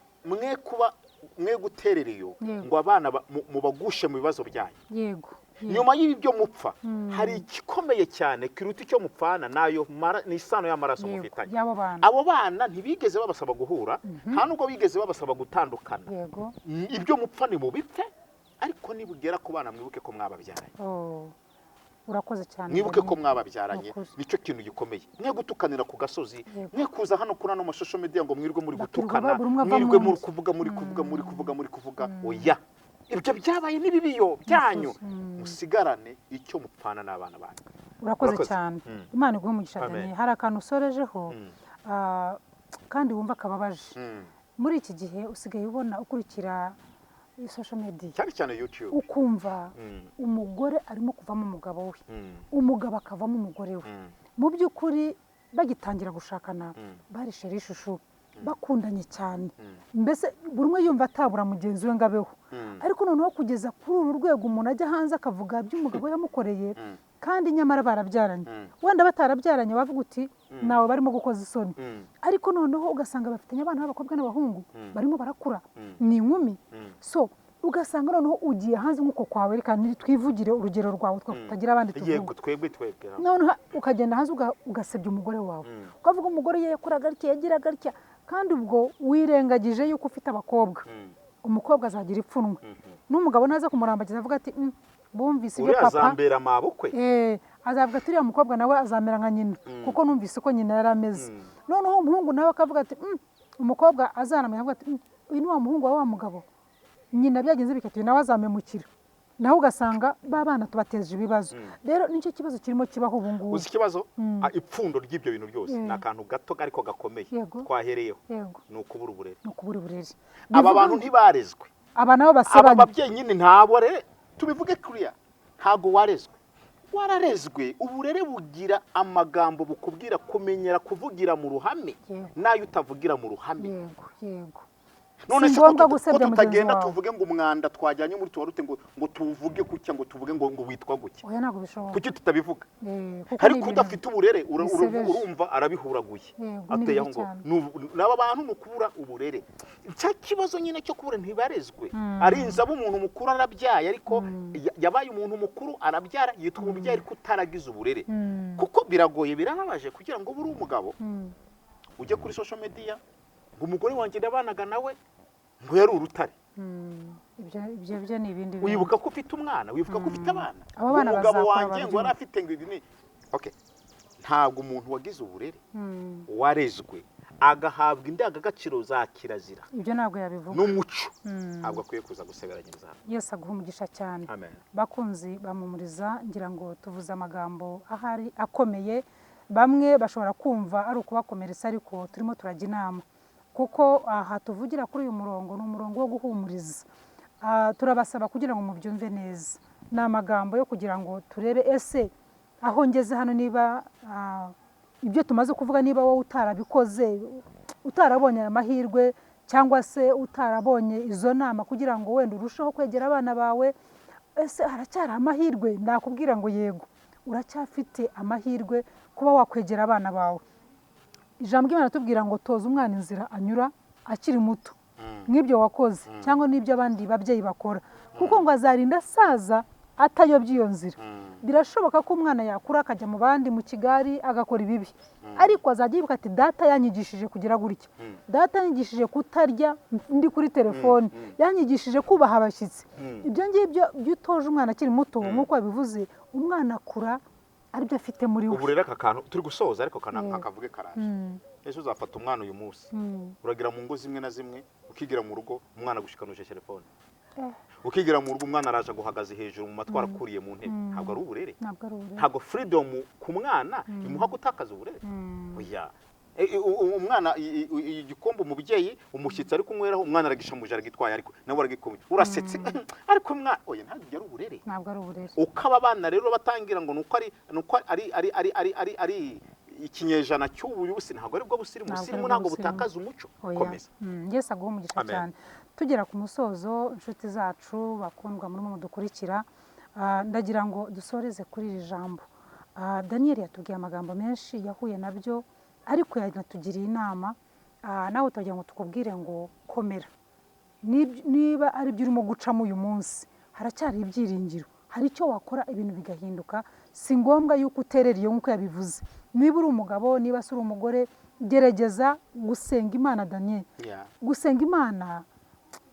S1: mwe guterera iyo ngo abana mubagushe mu bibazo byanyu. Nyuma y'ibi byo mupfa, hari igikomeye cyane kiruta icyo mupfana, nayo ni isano y'amaraso mufitanye.
S2: Y'abo bana.
S1: Abo bana ntibigeze babasaba guhura, nta nubwo bigeze babasaba gutandukana. Ibyo mupfa ni mubipfe, ariko nibugera ku bana mwibuke ko mwababyaranye.
S2: Oh. Urakoze cyane,
S1: Mwibuke
S2: Daniel.
S1: ko mwababyaranye.
S2: Urakoze.
S1: Nicyo kintu gikomeye. Mwe gutukanira ku gasozi, mwe kuza hano kuri ano mashusho media ngo mwirwe muri
S2: Bakirirwa
S1: gutukana,
S2: buri umwe ava
S1: mwirwe
S2: mu
S1: muri
S2: nzu.
S1: kuvuga, muri kuvuga, muri kuvuga, muri kuvuga. Oya, ibyo byabaye n'ibibiyo byanyu, musigarane icyo mupfana n'abana banyu.
S2: Urakoze
S1: Urakoze.
S2: cyane. Imana iguhe umugisha.
S1: Amen.
S2: Daniel, hari akantu usorejeho, kandi wumva kababaje. Muri iki gihe usigaye ubona ukurikira social media,
S1: Cyane cyane YouTube,
S2: ukumva umugore arimo kuvamo umugabo we, umugabo akavamo umugore we. Mu by'ukuri bagitangira gushakana bari chéri chouchou, bakundanye cyane, mbese buri umwe yumva atabura mugenzi we ngo abeho. Ariko noneho kugeza kuri uru rwego umuntu ajya hanze akavuga ibyo umugabo yamukoreye, kandi nyamara barabyaranye, wenda batarabyaranye wavuga uti nawe barimo gukoza isoni, ariko noneho ugasanga bafitanye abana b'abakobwa n'abahungu, barimo barakura, ni inkumi. So ugasanga noneho ugiye hanze nk'uko kwawe, reka twivugire urugero rwawe twe tutagira abandi tuvuga.
S1: Yego, twebwe twebwe.
S2: Noneho ukagenda hanze ugasebya umugore wawe, ukavuga umugore ye yakoraga atya, yagiraga atya, kandi ubwo wirengagije yuko ufite abakobwa. Umukobwa azagira ipfunwe n'umugabo naza kumurambagiza avuga ati "Bumvise ibyo
S1: Uriya
S2: papa."
S1: azambera mabukwe.
S2: Azavuga ati uriya mukobwa nawe azamera nka nyina, kuko numvise ko nyina yari ameze. Noneho umuhungu nawe akavuga ati umukobwa azaramenya avuga ati uyu ni wa muhungu wa wa mugabo, nyina byagenze bikati, uyu nawe azamemukira." Nawe ugasanga ba bana tubateje ibibazo. Rero nicyo kibazo kirimo kibaho ubu ngubu.
S1: Uzi ikibazo? Ipfundo ry'ibyo bintu byose ni akantu gato ariko gakomeye twahereyeho, ni ukubura uburere.
S2: Ni ukubura uburere.
S1: Aba
S2: Bivuga
S1: bantu
S2: ngo
S1: ntibarezwe.
S2: Aba nabo
S1: Aba
S2: basebanya.
S1: babyeyi nyine ntabwo rero, tubivuge kuriya, ntabwo warezwe, wararezwe. Uburere bugira amagambo bukubwira kumenyera kuvugira mu ruhame n'ayo utavugira mu ruhame.
S2: yego yego
S1: None
S2: Si
S1: se ko
S2: ngombwa
S1: ko
S2: gusebya mugenzi
S1: tutagenda
S2: wawe.
S1: tuvuge ngo umwanda twajyanye muri tuwarute, ngo tuwuvuge gutya, ngo tuvuge ngo witwa gutya?
S2: Oya, ntabwo bishoboka.
S1: Kuki tutabivuga?
S2: Kuko ni
S1: Ariko
S2: ibintu
S1: udafite uburere
S2: bisebeje.
S1: urumva arabihuraguye,
S2: Yego, ni
S1: ateye
S2: bibi
S1: aho ngo
S2: cyane.
S1: N'aba bantu ni ukubura uburere. Cya kibazo nyine cyo kubura, ntibarezwe. Arinze aba umuntu mukuru, arabyaye, ariko yabaye umuntu mukuru arabyara, yitwa umubyeyi, ariko utaragize uburere. Kuko biragoye, birababaje kugira ngo ube uri umugabo ujye kuri social media ngo umugore wanjye ndabanaga nawe. Ngo yari urutare.
S2: Ibyo byo ni ibindi bintu.
S1: Wibuka ko ufite umwana, wibuka ko ufite abana.
S2: Abo bana
S1: Umugabo
S2: bazakura
S1: wanjye ngo yari
S2: babyumve.
S1: afite ngo ibi ni okay. Ntabwo umuntu wagize uburere, warezwe agahabwa indangagaciro za kirazira
S2: Ibyo ntabwo yabivuga.
S1: n'umuco, ntabwo akwiye kuza guseberanyiriza hano.
S2: Yesu aguha umugisha cyane.
S1: Amen.
S2: Bakunzi bamumuriza, ngira ngo tuvuze amagambo ahari akomeye, bamwe bashobora kumva ari ukubakomeretsa, ariko turimo turajya inama, kuko aha tuvugira kuri uyu murongo ni umurongo wo guhumuriza. Turabasaba kugira ngo mubyumve neza. Ni amagambo yo kugira ngo turebe ese aho ngeze hano, niba ibyo tumaze kuvuga, niba wowe utarabikoze, utarabonye aya mahirwe, cyangwa se utarabonye izo nama kugira ngo wenda urusheho kwegera abana bawe, ese haracyari amahirwe? Nakubwira ngo yego, uracyafite amahirwe kuba wakwegera abana bawe. Ijambo ry'Imana ritubwira ngo toza umwana inzira anyura akiri muto, nk'ibyo wakoze cyangwa n'ibyo abandi babyeyi bakora, kuko ngo azarinda asaza atayobye iyo nzira. Birashoboka ko umwana yakura akajya mu bandi mu kigari agakora ibibi, ariko azajya yibuka ati data yanyigishije kugira gutya, data yanyigishije kutarya ndi kuri telefone, yanyigishije kubaha abashyitsi. Ibyo ngibyo iyo utoje umwana akiri muto, nk'uko wabivuze, umwana akura aribyo afite muri we.
S1: Ubu rero aka kantu turi gusoza, ariko akavuge karaje. Ese uzafata umwana uyu munsi, uragira mu ngo zimwe na zimwe, ukigira mu rugo umwana agushikanuje telefone, ukigira mu rugo umwana araje aguhagaze hejuru mu matwara akuriye mu ntebe, ntabwo ari uburere.
S2: Ntabwo ari uburere.
S1: Ntabwo freedom ku mwana imuha gutakaza uburere. Oya. Umwana igikombe umubyeyi umushyitsi ari kunyweraho, umwana aragishamuje, aragitwaye, ariko nawe aragikomye, urasetse, ariko umwana oya, ntabwo ari uburere.
S2: Ntabwo ari uburere.
S1: Uko aba bana rero batangira ngo nuko ari nuko ari ari ari ari ari ari ikinyejana cy'ubu busi, ntabwo ari bwo busirimu.
S2: Ntabwo
S1: Busirimu
S2: ari bwo
S1: ntabwo
S2: busirimu.
S1: butakaza umuco.
S2: Oya.
S1: Komeza.
S2: Yesu aguhe umugisha
S1: Amen.
S2: cyane. Tugera ku musozo, inshuti zacu bakundwa murimo mudukurikira, ndagira ngo dusoreze kuri iri jambo. Daniel yatubwiye amagambo menshi yahuye nabyo, ariko yanatugiriye inama. Nawe turagira ngo tukubwire ngo komera. Niba ari byo urimo gucamo uyu munsi, haracyari ibyiringiro, hari icyo wakora ibintu bigahinduka. Si ngombwa yuko uterera iyo, nk'uko yabivuze. Niba uri umugabo, niba se uri umugore, gerageza gusenga Imana. Daniel, gusenga Imana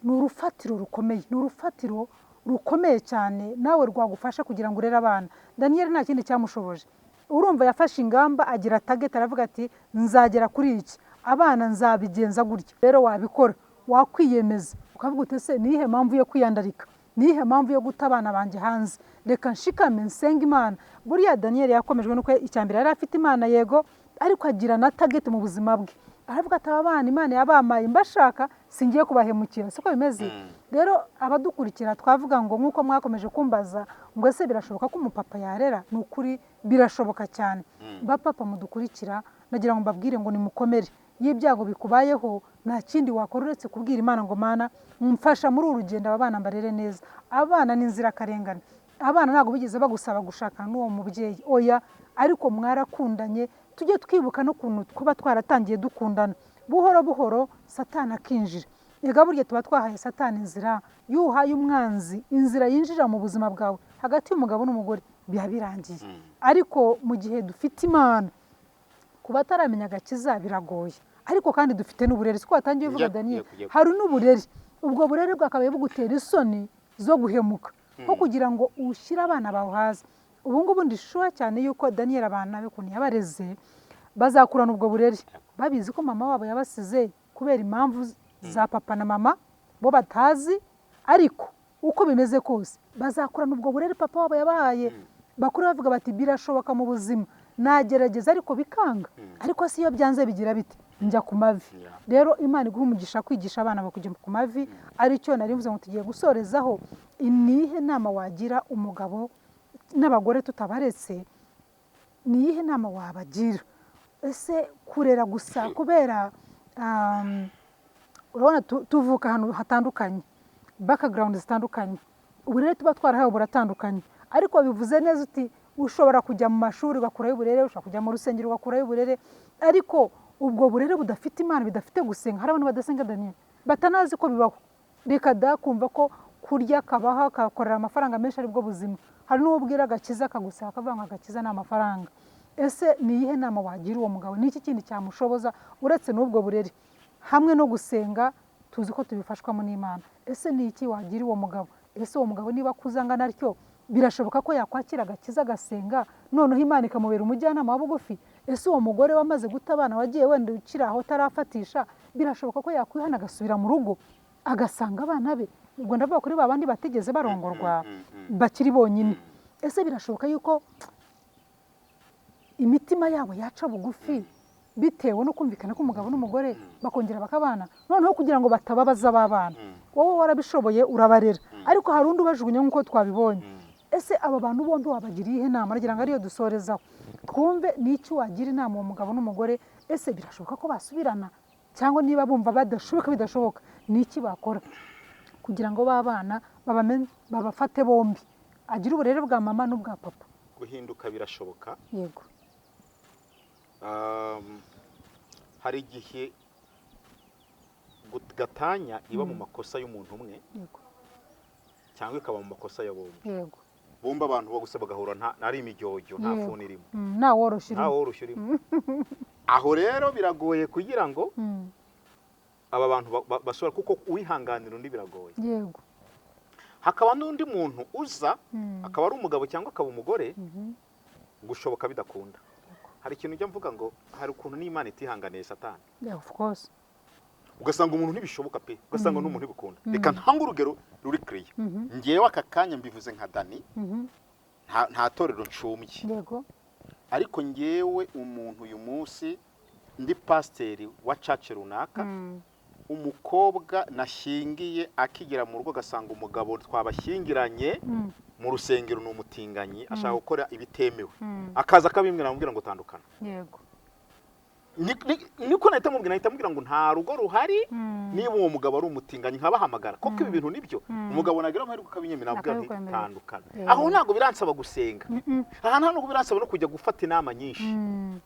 S2: ni urufatiro rukomeye, ni urufatiro rukomeye cyane nawe rwagufasha kugira ngo urere abana. Daniel nta kindi cyamushoboje, urumva yafashe ingamba, agira target, aravuga ati nzagera kuri iki, abana nzabigenza gutya. Rero wabikora, wakwiyemeza ukavuga uti ese niyihe mpamvu yo kwiyandarika, niyihe mpamvu yo guta abana banjye hanze? Reka nshikame nsenga Imana. Buriya Daniel yakomejwe nuko icya mbere yari afite Imana, yego, ariko agira na target mu buzima bwe, aravuga ati aba bana Imana yabamaye mbashaka, singiye kubahemukira. Siko bimeze? Rero abadukurikira, twavuga ngo nk'uko mwakomeje kumbaza ngo ese birashoboka ko umupapa yarera, ni ukuri birashoboka cyane. Bapapa mudukurikira, nagira ngo mbabwire ngo nimukomere. Iyo ibyago bikubayeho, nta kindi wakora uretse kubwira Imana ngo Mana mfasha muri uru rugendo, aba bana mbarere neza. Abana ni inzirakarengane. Abana ntabwo bigeze bagusaba gushakana n'uwo mubyeyi, oya, ariko mwarakundanye. Tujye twibuka n'ukuntu kuba twaratangiye dukundana, buhoro buhoro Satani akinjira. Ega burya tuba twahaye Satani inzira. Iyo uhaye umwanzi inzira yinjira mu buzima bwawe hagati y'umugabo n'umugore, biba birangiye. Ariko mu gihe dufite Imana, ku bataramenya agakiza biragoye, ariko kandi dufite n'uburere. Siko watangiye uvuga, Daniel?
S1: Yego.
S2: Hari n'uburere. Ubwo burere bwakabaye bugutera isoni zo guhemuka, nko kugira ngo ushyire abana bawe hasi. Ubu ngubu ndishuwa cyane yuko Daniel abana be ukuntu yabareze, bazakurana ubwo burere, babizi ko mama wabo yabasize kubera impamvu za papa na mama bo batazi, ariko uko bimeze kose bazakurana ubwo burere papa wabo yabahaye, bakuru bavuga bati birashoboka mu buzima, nagerageza ariko bikanga, ariko si iyo byanze bigira bite? Njya ku mavi. Rero Imana iguha umugisha kwigisha abana bakujya ku mavi, aricyo nari mvuze ngo tugiye gusorezaho. Niyihe nama wagira umugabo n'abagore tutabaretse? Niyihe nama wabagira? Ese kurera gusa, kubera urabona tuvuka ahantu hatandukanye, background zitandukanye, uburere tuba twarahawe buratandukanye, ariko bivuze neza uti ushobora kujya mu mashuri ugakurayo uburere, ushobora kujya mu rusengero ugakurayo uburere, ariko ubwo burere budafite Imana, bidafite gusenga. Hari abantu badasenga, Daniel, batanazi ko bibaho. Reka da, kumva ko kurya kabaho akakorera amafaranga menshi aribwo buzima. Hari n'uwo ubwira agakiza akagusaba, akavuga ngo agakiza ni amafaranga. Ese ni iyihe nama wagira uwo mugabo? Ni iki kindi cyamushoboza uretse n'ubwo burere hamwe no gusenga? Tuzi ko tubifashwamo n'Imana. Ese ni iki wagira uwo mugabo? Ese uwo mugabo niba akuze angana atyo, birashoboka ko yakwakira agakiza, agasenga, noneho Imana ikamubera umujyanama wa bugufi? Ese uwo mugore wamaze guta abana, wagiye wenda ukiri aho utarafatisha, birashoboka ko yakwihana agasubira mu rugo agasanga abana be? Ubwo ndavuga kuri ba bandi batigeze barongorwa, bakiri bonyine. Ese birashoboka yuko imitima yabo yaca bugufi bitewe no kumvikana k'umugabo n'umugore, bakongera bakabana, noneho kugira ngo batababaza b'abana? Wowe warabishoboye, urabarera, ariko hari undi ubajugunya nk'uko twabibonye. Ese aba bantu bombi wabagiriye iyihe nama? Nagira ngo ariyo dusorezaho, twumve n'icyo wagira inama uwo mugabo n'umugore. Ese birashoboka ko basubirana? Cyangwa niba bumva badashoboka, bidashoboka, ni iki bakora kugira ngo b'abana babafate bombi, agire uburere bwa mama n'ubwa papa?
S1: Guhinduka birashoboka. Hari igihe gatanya iba mu makosa y'umuntu umwe cyangwa ikaba mu makosa ya bombi. Bombi, abantu bo gusa bagahura nta ari imijyojyo, nta funi irimo.
S2: Nta woroshye
S1: nta
S2: urimo.
S1: Woroshye urimo. Aho rero biragoye kugira ngo aba bantu bashobora, kuko uwihanganira undi biragoye. Hakaba n'undi muntu uza, akaba ari umugabo cyangwa akaba umugore, gushoboka bidakunda. Hari ikintu ujya mvuga ngo hari ukuntu n'Imana itihanganiye Satani.
S2: Yeah, of course.
S1: Ugasanga umuntu ntibishoboka pe, ugasanga n'umuntu ntibikunda. Reka ntange urugero ruri kiriya. Ngewe aka kanya mbivuze nka Dani, nta torero nshumbye, ariko ngewe umuntu uyu munsi ndi pasiteri wa church runaka, umukobwa nashyingiye akigera mu rugo agasanga umugabo twabashyingiranye mu rusengero ni umutinganyi, ashaka gukora ibitemewe, akaza akabimbwira, amubwira ngo tandukana. Niko nahita mubwira, nahita mubwira ngo nta rugo ruhari niba uwo mugabo ari umutinganyi. Nkabahamagara koko ibi bintu nibyo, umugabo nagira amahirwe akabinyemera, nabwira nti
S2: Akabikwemerera.
S1: tandukana. Aho ntabwo biransaba gusenga, aha ntabwo biransaba no kujya gufata inama nyinshi.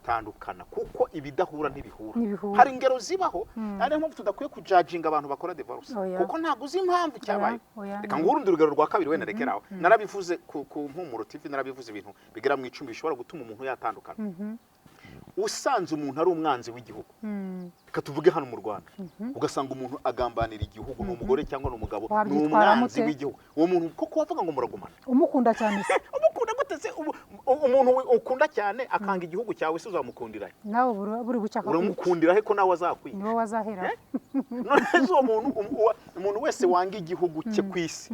S1: Tandukana, kuko ibidahura ntibihura.
S2: Ntibihura.
S1: Hari ingero zibaho, ariyo mpamvu tudakwiye kujudginga abantu bakora divorce,
S2: Oya.
S1: kuko ntabwo uzi impamvu cyabaye.
S2: Oya, oya.
S1: Reka nguhe urundi rugero rwa kabiri, wenda rekera aho. Narabivuze ku Mpumuro TV, narabivuze, ibintu bigera mu 10 bishobora gutuma umuntu yatandukana. Usanze umuntu ari umwanzi w'igihugu, reka tuvuge hano mu Rwanda, ugasanga umuntu agambanira igihugu, ni umugore cyangwa ni umugabo, ni
S2: Wabyitwaramo
S1: umwanzi
S2: ute?
S1: w'igihugu, uwo muntu koko wavuga ngo muragumana?
S2: Umukunda cyane se?
S1: Umukunda gute se? Umuntu ukunda cyane akanga igihugu cyawe se, uzamukundira he?
S2: Nawe buri bucya akakwica.
S1: Uramukundira he ko nawe azakwica?
S2: Niwe wazahera.
S1: None se uwo muntu, umuntu wese wanga igihugu cye ku isi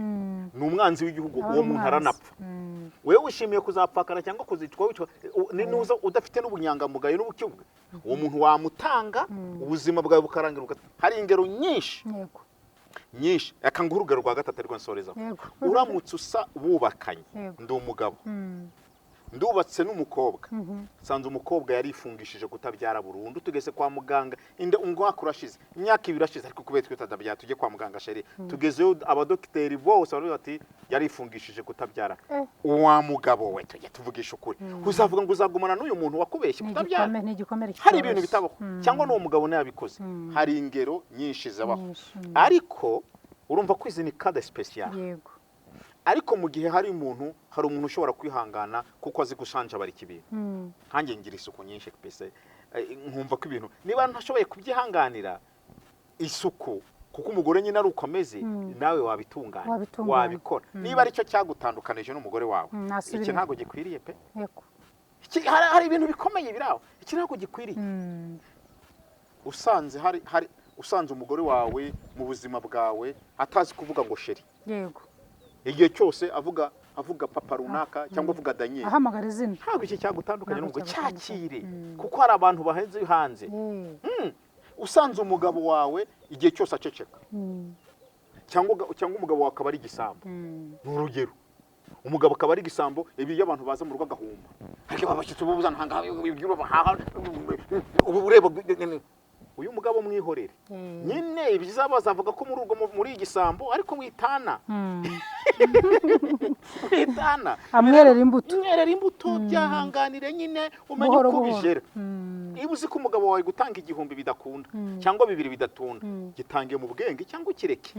S1: ni umwanzi w'igihugu.
S2: Aba
S1: Uwo
S2: ari
S1: muntu
S2: umwanzi.
S1: aranapfa. Wewe wishimiye kuzapfakara cyangwa kuzicwa wicwa, nuza udafite n'ubunyangamugayo n'ubukibwe, uwo muntu wamutanga, ubuzima bwawe bukarangira. Hari ingero nyinshi, nyinshi. Reka nguhe urugero rwa gatatu ariko nsorezaho. Uramutse usa wubakanye, ndi umugabo, ndubatse n'umukobwa, nsanze umukobwa yarifungishije kutabyara burundu, tugeze kwa muganga, inda umwaka urashize, imyaka 2 irashize, ariko kubera twe tutabyara, tujye kwa muganga chérie. Tugezeyo, abadogiteri bose baravuga bati yarifungishije kutabyara. Wa mugabo we, tujye tuvugisha ukuri, uzavuga ngo uzagumana n'uyu muntu wakubeshye
S2: Ni
S1: kutabyara?
S2: igikomere, ni igikomere
S1: Hari ibintu
S2: kitoroshye.
S1: bitabaho. Cyangwa n'uwo mugabo nawe yabikoze. Hari ingero nyinshi zibaho.
S2: Nyinshi.
S1: Ariko urumva ko izi ni cas spécial. Ariko mu gihe hari umuntu ushobora kwihangana kuko azi gushanjabarika ibintu, nkanjye ngira isuku nyinshi pese. Nkumva ko ibintu niba ntashoboye kubyihanganira isuku, kuko umugore nyine ari uko ameze, nawe wabitunganya,
S2: Wabitunganya.
S1: wabikora. Niba aricyo cyagutandukanije n'umugore wawe,
S2: Nasubire.
S1: iki ntabwo gikwiriye pe. Hari ibintu bikomeye biri aho, iki ntabwo gikwiriye. Usanze hari usanze umugore wawe mu buzima bwawe atazi kuvuga ngo chérie, igihe cyose avuga papa runaka cyangwa avuga Daniel,
S2: Ahamagara izina.
S1: ntabwo iki cyagutandukanye
S2: Ntabwo
S1: n'umugore.
S2: cyagutandukanya.
S1: Cyakire, kuko hari abantu bahenze hanze. Usanze umugabo wawe igihe cyose aceceka, cyangwa umugabo wawe akaba ari igisambo, ni urugero, umugabo akaba ari igisambo, ibi iyo abantu baza mu rugo agahuma, ariko abashyitsi buza ntangaha, ubu ureba uyu mugabo, mwihorere. Nyine ibizaba bazavuga ko muri urwo muri igisambo, ariko witana, witana.
S2: Amwerera imbuto.
S1: Mwerera imbuto, byahanganire nyine, umenye
S2: Buhoro
S1: uko
S2: buhoro.
S1: ubijera. Niba uzi ko umugabo wawe gutanga 1000 bidakunda cyangwa 2000 bidatunda, gitange mu bwenge cyangwa ukireke.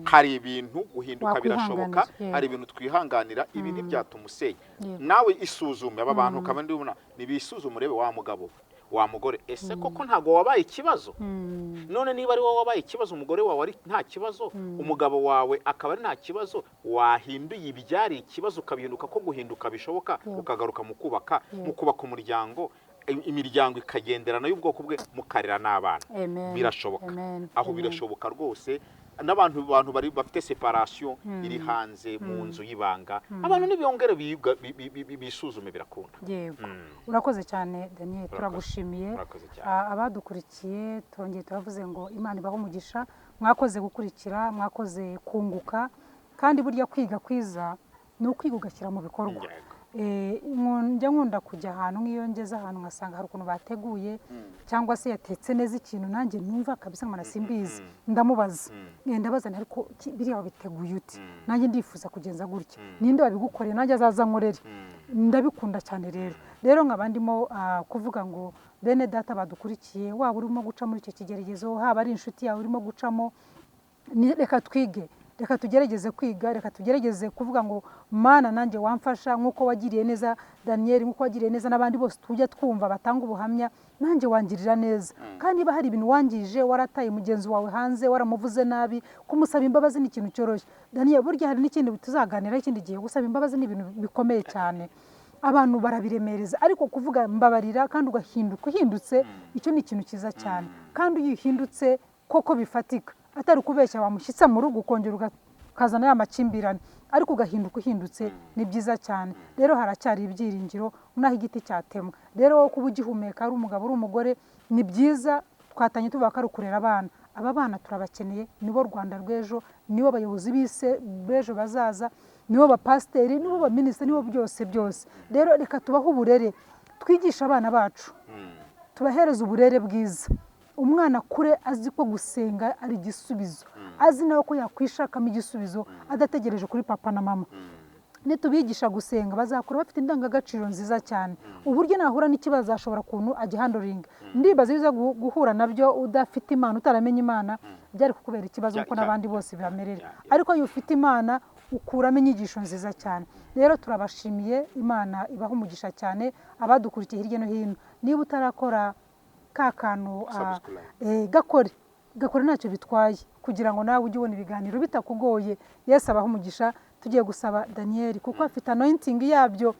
S1: Hari ibintu guhinduka birashoboka.
S2: Wakwihanganira, yego.
S1: Hari ibintu twihanganira, ibi ntibyatuma usenya. Nawe isuzume. Aba bantu ukaba ndibona nibisuzume, urebe wa mugabo we. Wa mugore, ese koko ntabwo wabaye ikibazo? None niba ari wowe wabaye ikibazo, umugore wawe ari nta kibazo, umugabo wawe akaba ari nta kibazo, wahinduye ibyari ikibazo ukabihinduka, ko guhinduka bishoboka, ukagaruka mu kubaka, mu kubaka umuryango, imiryango ikagenderana y'ubwoko bwe, mukarera n'abana.
S2: Amen.
S1: Birashoboka.
S2: Amen.
S1: Aho
S2: Amen.
S1: birashoboka rwose. N'abantu bantu bari bafite séparation iri hanze mu nzu y'ibanga, abantu nibongere biga bisuzume, birakunda.
S2: Yego, urakoze cyane, Daniel, turagushimiye.
S1: Murakoze cyane.
S2: Abadukurikiye turongeye turavuze ngo Imana ibahe umugisha. Mwakoze gukurikira, mwakoze kunguka, kandi burya kwiga kwiza ni ukwiga ugashyira mu bikorwa. Njya nkunda kujya ahantu, nk'iyo ngeze ahantu ngasanga hari ukuntu bateguye cyangwa se yatetse neza ikintu, nanjye numva kabisa nkabona simbizi, ndamubaza. Ndabaza nti: "Ariko biriya wabiteguye ute? Nanjye ndifuza kugenza gutya. Ninde wabigukoreye? Nanjye azaza nkorere." Ndabikunda cyane. Rero nkaba ndimo kuvuga ngo bene data badukurikiye, waba urimo guca muri icyo kigeragezo, haba ari inshuti yawe urimo gucamo, reka twige, reka tugerageze kwiga, reka tugerageze kuvuga ngo: "Mana, nanjye wamfasha nk'uko wagiriye neza Daniyeli, nk'uko wagiriye neza n'abandi bose tujya twumva batanga ubuhamya, nanjye wangirira neza." Kandi niba hari ibintu wangije, warataye mugenzi wawe hanze, waramuvuze nabi, kumusaba imbabazi ni ikintu cyoroshye. Daniyeli, burya hari n'ikindi tuzaganiraho ikindi gihe. Gusaba imbabazi ni ibintu bikomeye cyane, abantu barabiremereza, ariko kuvuga "mbabarira" kandi ugahinduka uhindutse, icyo ni ikintu cyiza cyane. Kandi iyo uhindutse koko bifatika, atari ukubeshya, wamushyitsa mu rugo ukongera ukazana ya makimbirane, ariko ugahinduka uhindutse, ni byiza cyane. Rero haracyari ibyiringiro n'aho igiti cyatemwa. Rero wowe kuba ugihumeka, ari umugabo, uri umugore, ni byiza. Twatanye tuvuga ko ari ukurera abana. Aba bana turabakeneye, nibo Rwanda rw'ejo, nibo bayobozi b'isi b'ejo bazaza, nibo bapasiteri, nibo baminisitiri, nibo byose byose. Rero reka tubahe uburere, twigishe abana bacu, tubahereze uburere bwiza. Umwana kure azi ko gusenga ari igisubizo, azi nawe ko yakwishakamo igisubizo adategereje kuri papa na mama. Nitubigisha gusenga, bazakura bafite indangagaciro nziza cyane, uburyo nahura n'ikibazo ashobora kuntu agihandlinga. Ndibaza iyo uza guhura nabyo udafite Imana, utaramenye Imana, byari kukubera ikibazo kuko n'abandi bose bibamerera. Ariko iyo ufite Imana ukuramo inyigisho nziza cyane. Rero turabashimiye, Imana ibaha umugisha cyane abadukurikiye hirya no hino. Niba utarakora ka kantu,
S1: Subscribe.
S2: Gakore, gakore, ntacyo bitwaye, kugira ngo nawe ujye ubona ibiganiro bitakugoye. Yesu abaha umugisha. Tugiye gusaba Daniyeli kuko afite anointing yabyo.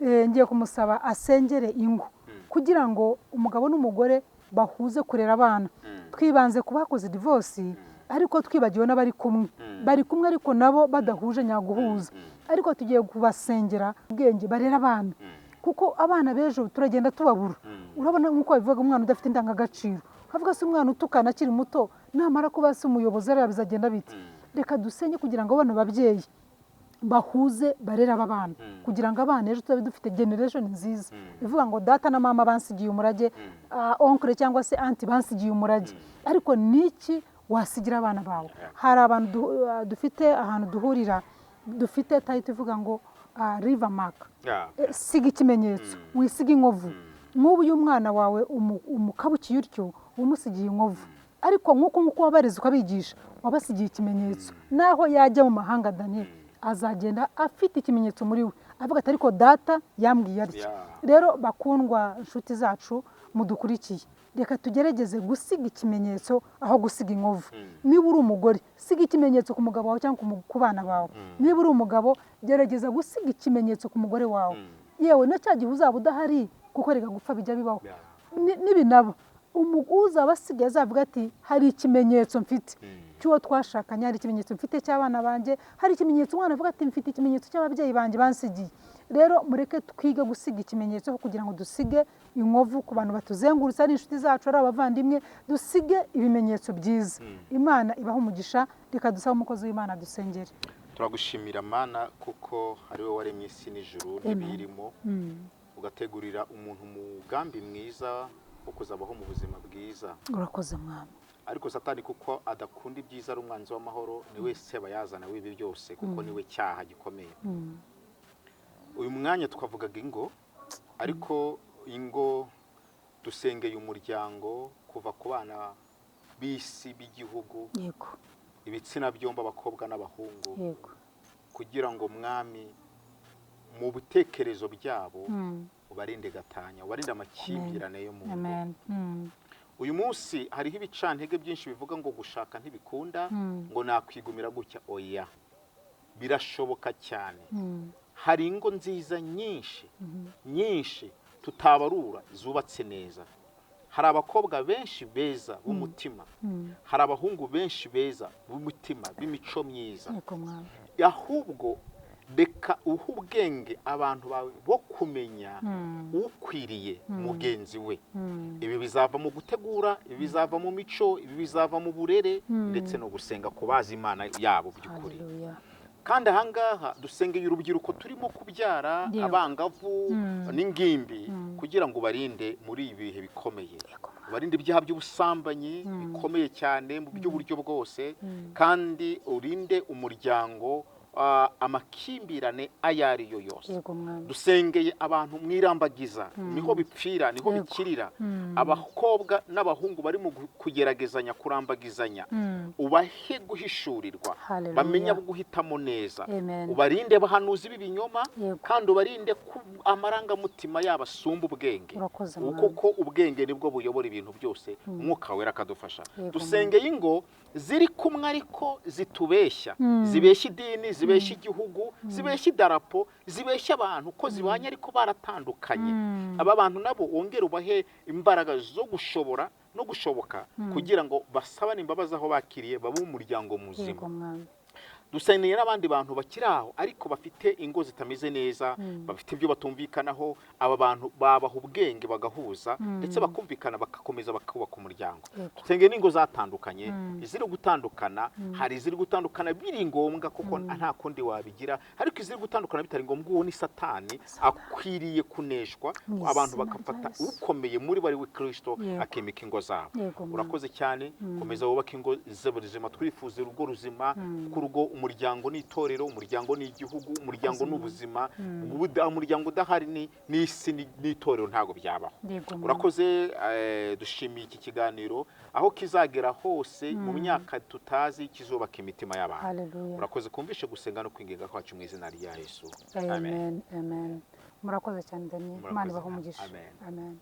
S2: Ngiye kumusaba asengere ingo kugira ngo umugabo n'umugore bahuze kurera abana. Twibanze ku bakoze divorce, ariko twibagiwe n'abari kumwe, bari kumwe ariko nabo badahuje nyaguhuza. Ariko tugiye kubasengera ubwenge barera abana, kuko abana b'ejo turagenda tubabura. Urabona nk'uko babivuga, umwana udafite indangagaciro, ukavuga se umwana utukana akiri muto, namara kuba se umuyobozi ariya bizagenda bite? Reka dusenye kugira ngo bano babyeyi bahuze barere aba bana, kugira ngo abana ejo turabe dufite generation nziza ivuga ngo: "Data na mama bansigiye umurage, oncle cyangwa se aunty bansigiye umurage." Ariko niki wasigira abana bawe? Hari abantu dufite ahantu duhurira, dufite title ivuga ngo "Leave a mark". Siga ikimenyetso, wisiga inkovu. Nk'ubu iyo umwana wawe umukabukiye utyo, umusigiye inkovu, ariko nk'uko nguko wabareze ukabigisha, wabasigiye ikimenyetso. Naho yajya mu mahanga, Daniel, azagenda afite ikimenyetso muri we, avuga ati: "Ariko data yambwiye atya." Rero bakundwa, inshuti zacu mudukurikiye, reka tugerageze gusiga ikimenyetso aho gusiga inkovu. Niba uri umugore, siga ikimenyetso ku mugabo wawe cyangwa ku bana bawe. Niba uri umugabo, gerageza gusiga ikimenyetso ku mugore wawe. Yewe na cya gihe uzaba udahari, kuko reka gupfa bijya bibaho, nibinaba uzaba asigaye azavuga ati: "Hari ikimenyetso mfite cy'uwo twashakanye, hari ikimenyetso mfite cy'abana banjye." Hari ikimenyetso umwana avuga ati: "Mfite ikimenyetso cy'ababyeyi banjye bansigiye." Rero mureke twige gusiga ikimenyetso kugira ngo dusige inkovu ku bantu batuzengurutse, ari inshuti zacu, ari abavandimwe, dusige ibimenyetso byiza. Imana ibaha umugisha. Reka dusabe umukozi w'Imana dusengere.
S1: Turagushimira Mana, kuko ari wowe waremye isi n'ijuru n'ibiyirimo, ugategurira umuntu umugambi mwiza wo kuzabaho mu buzima bwiza.
S2: Urakoze, Mwami.
S1: Ariko Satani, kuko adakunda ibyiza, ari umwanzi w'amahoro, ni we sebayazana w'ibi byose, kuko niwe cyaha gikomeye. Uyu mwanya twavugaga ingo, ariko ingo dusengeye umuryango, kuva ku bana b'isi, b'igihugu, ibitsina byombi, abakobwa n'abahungu, kugira ngo Mwami Mu bitekerezo byabo ubarinde gatanya, ubarinde amakimbirane yo mu ngo.
S2: Amen.
S1: Uyu munsi hariho ibicantege byinshi bivuga ngo gushaka ntibikunda, ngo nakwigumira gutya. Oya, birashoboka cyane. Hari ingo nziza nyinshi nyinshi tutabarura zubatse neza. Hari abakobwa benshi beza b'umutima, hari abahungu benshi beza b'umutima, b'imico myiza.
S2: Yego Mwami.
S1: Ahubwo reka uhe ubwenge abantu bawe bo kumenya ukwiriye mugenzi we. Ibi bizava mu gutegura, ibi bizava mu mico, ibi bizava mu burere ndetse no gusenga ku bazi Imana yabo by'ukuri.
S2: Haleluya.
S1: Kandi ahangaha dusengeye urubyiruko turimo kubyara, abangavu n'ingimbi, kugira ngo barinde muri ibi bihe bikomeye,
S2: Yego Mwami.
S1: ubarinde ibyaha by'ubusambanyi bikomeye cyane mu by'uburyo bwose, kandi urinde umuryango amakimbirane ayo ari yo yose.
S2: Yego Mwami.
S1: Dusengeye abantu mwirambagiza, niho bipfira, niho bikirira. Abakobwa n'abahungu bari mu kugeragezanya kurambagizanya, ubahe guhishurirwa,
S2: Hallelujah.
S1: bamenye guhitamo neza.
S2: Amen.
S1: Ubarinde abahanuzi b'ibinyoma, kandi ubarinde ku amarangamutima yabo asumba ubwenge.
S2: Urakoze, Mwami.
S1: Kuko ubwenge nibwo buyobora ibintu byose, Umwuka Wera akadufasha.
S2: Yego,
S1: Dusengeye ingo ziri kumwe ariko zitubeshya, zibeshya idini, zibeshya igihugu, zibeshya idarapo, zibeshya abantu ko zibanye ariko baratandukanye. Aba bantu nabo wongere ubahe imbaraga zo gushobora no gushoboka, kugira ngo basabane imbabazi aho bakiriye, babe umuryango muzima.
S2: Yego Mwami.
S1: Duseneye n'abandi bantu bakiri aho ariko bafite ingo zitameze neza, bafite ibyo batumvikanaho. Aba bantu babaha ubwenge bagahuza ndetse bakumvikana, bagakomeza bakubaka umuryango. Dusengeye n'ingo zatandukanye, iziri gutandukana. Hari iziri gutandukana biri ngombwa kuko nta kundi wabigira, ariko iziri gutandukana bitari ngombwa, uwo ni Satani, akwiriye kuneshwa,
S2: Mu
S1: abantu
S2: izina rya
S1: bagafata
S2: Yesu.
S1: ukomeye muri bo ari we Kristo, akimika ingo zabo.
S2: Yego Mwami.
S1: Urakoze cyane, komeza wubake ingo z'ubuzima. Twifuza urugo ruzima, kuko urugo, umuryango ni itorero, umuryango ni igihugu, umuryango ni ubuzima. Umuryango udahari ni n'isi n'itorero ntabwo byabaho.
S2: Yego Mwami.
S1: Urakoze, dushimiye iki kiganiro, aho kizagera hose mu myaka tutazi, kizubaka imitima y'abantu.
S2: Haleluya.
S1: Urakoze, kumvishe gusenga no kwinginga kwacu mu izina rya Yesu.
S2: Amen. Amen. Murakoze cyane, Daniel.
S1: Murakoze
S2: Imana ibahe
S1: cyane.
S2: umugisha.
S1: Amen.
S2: Amen.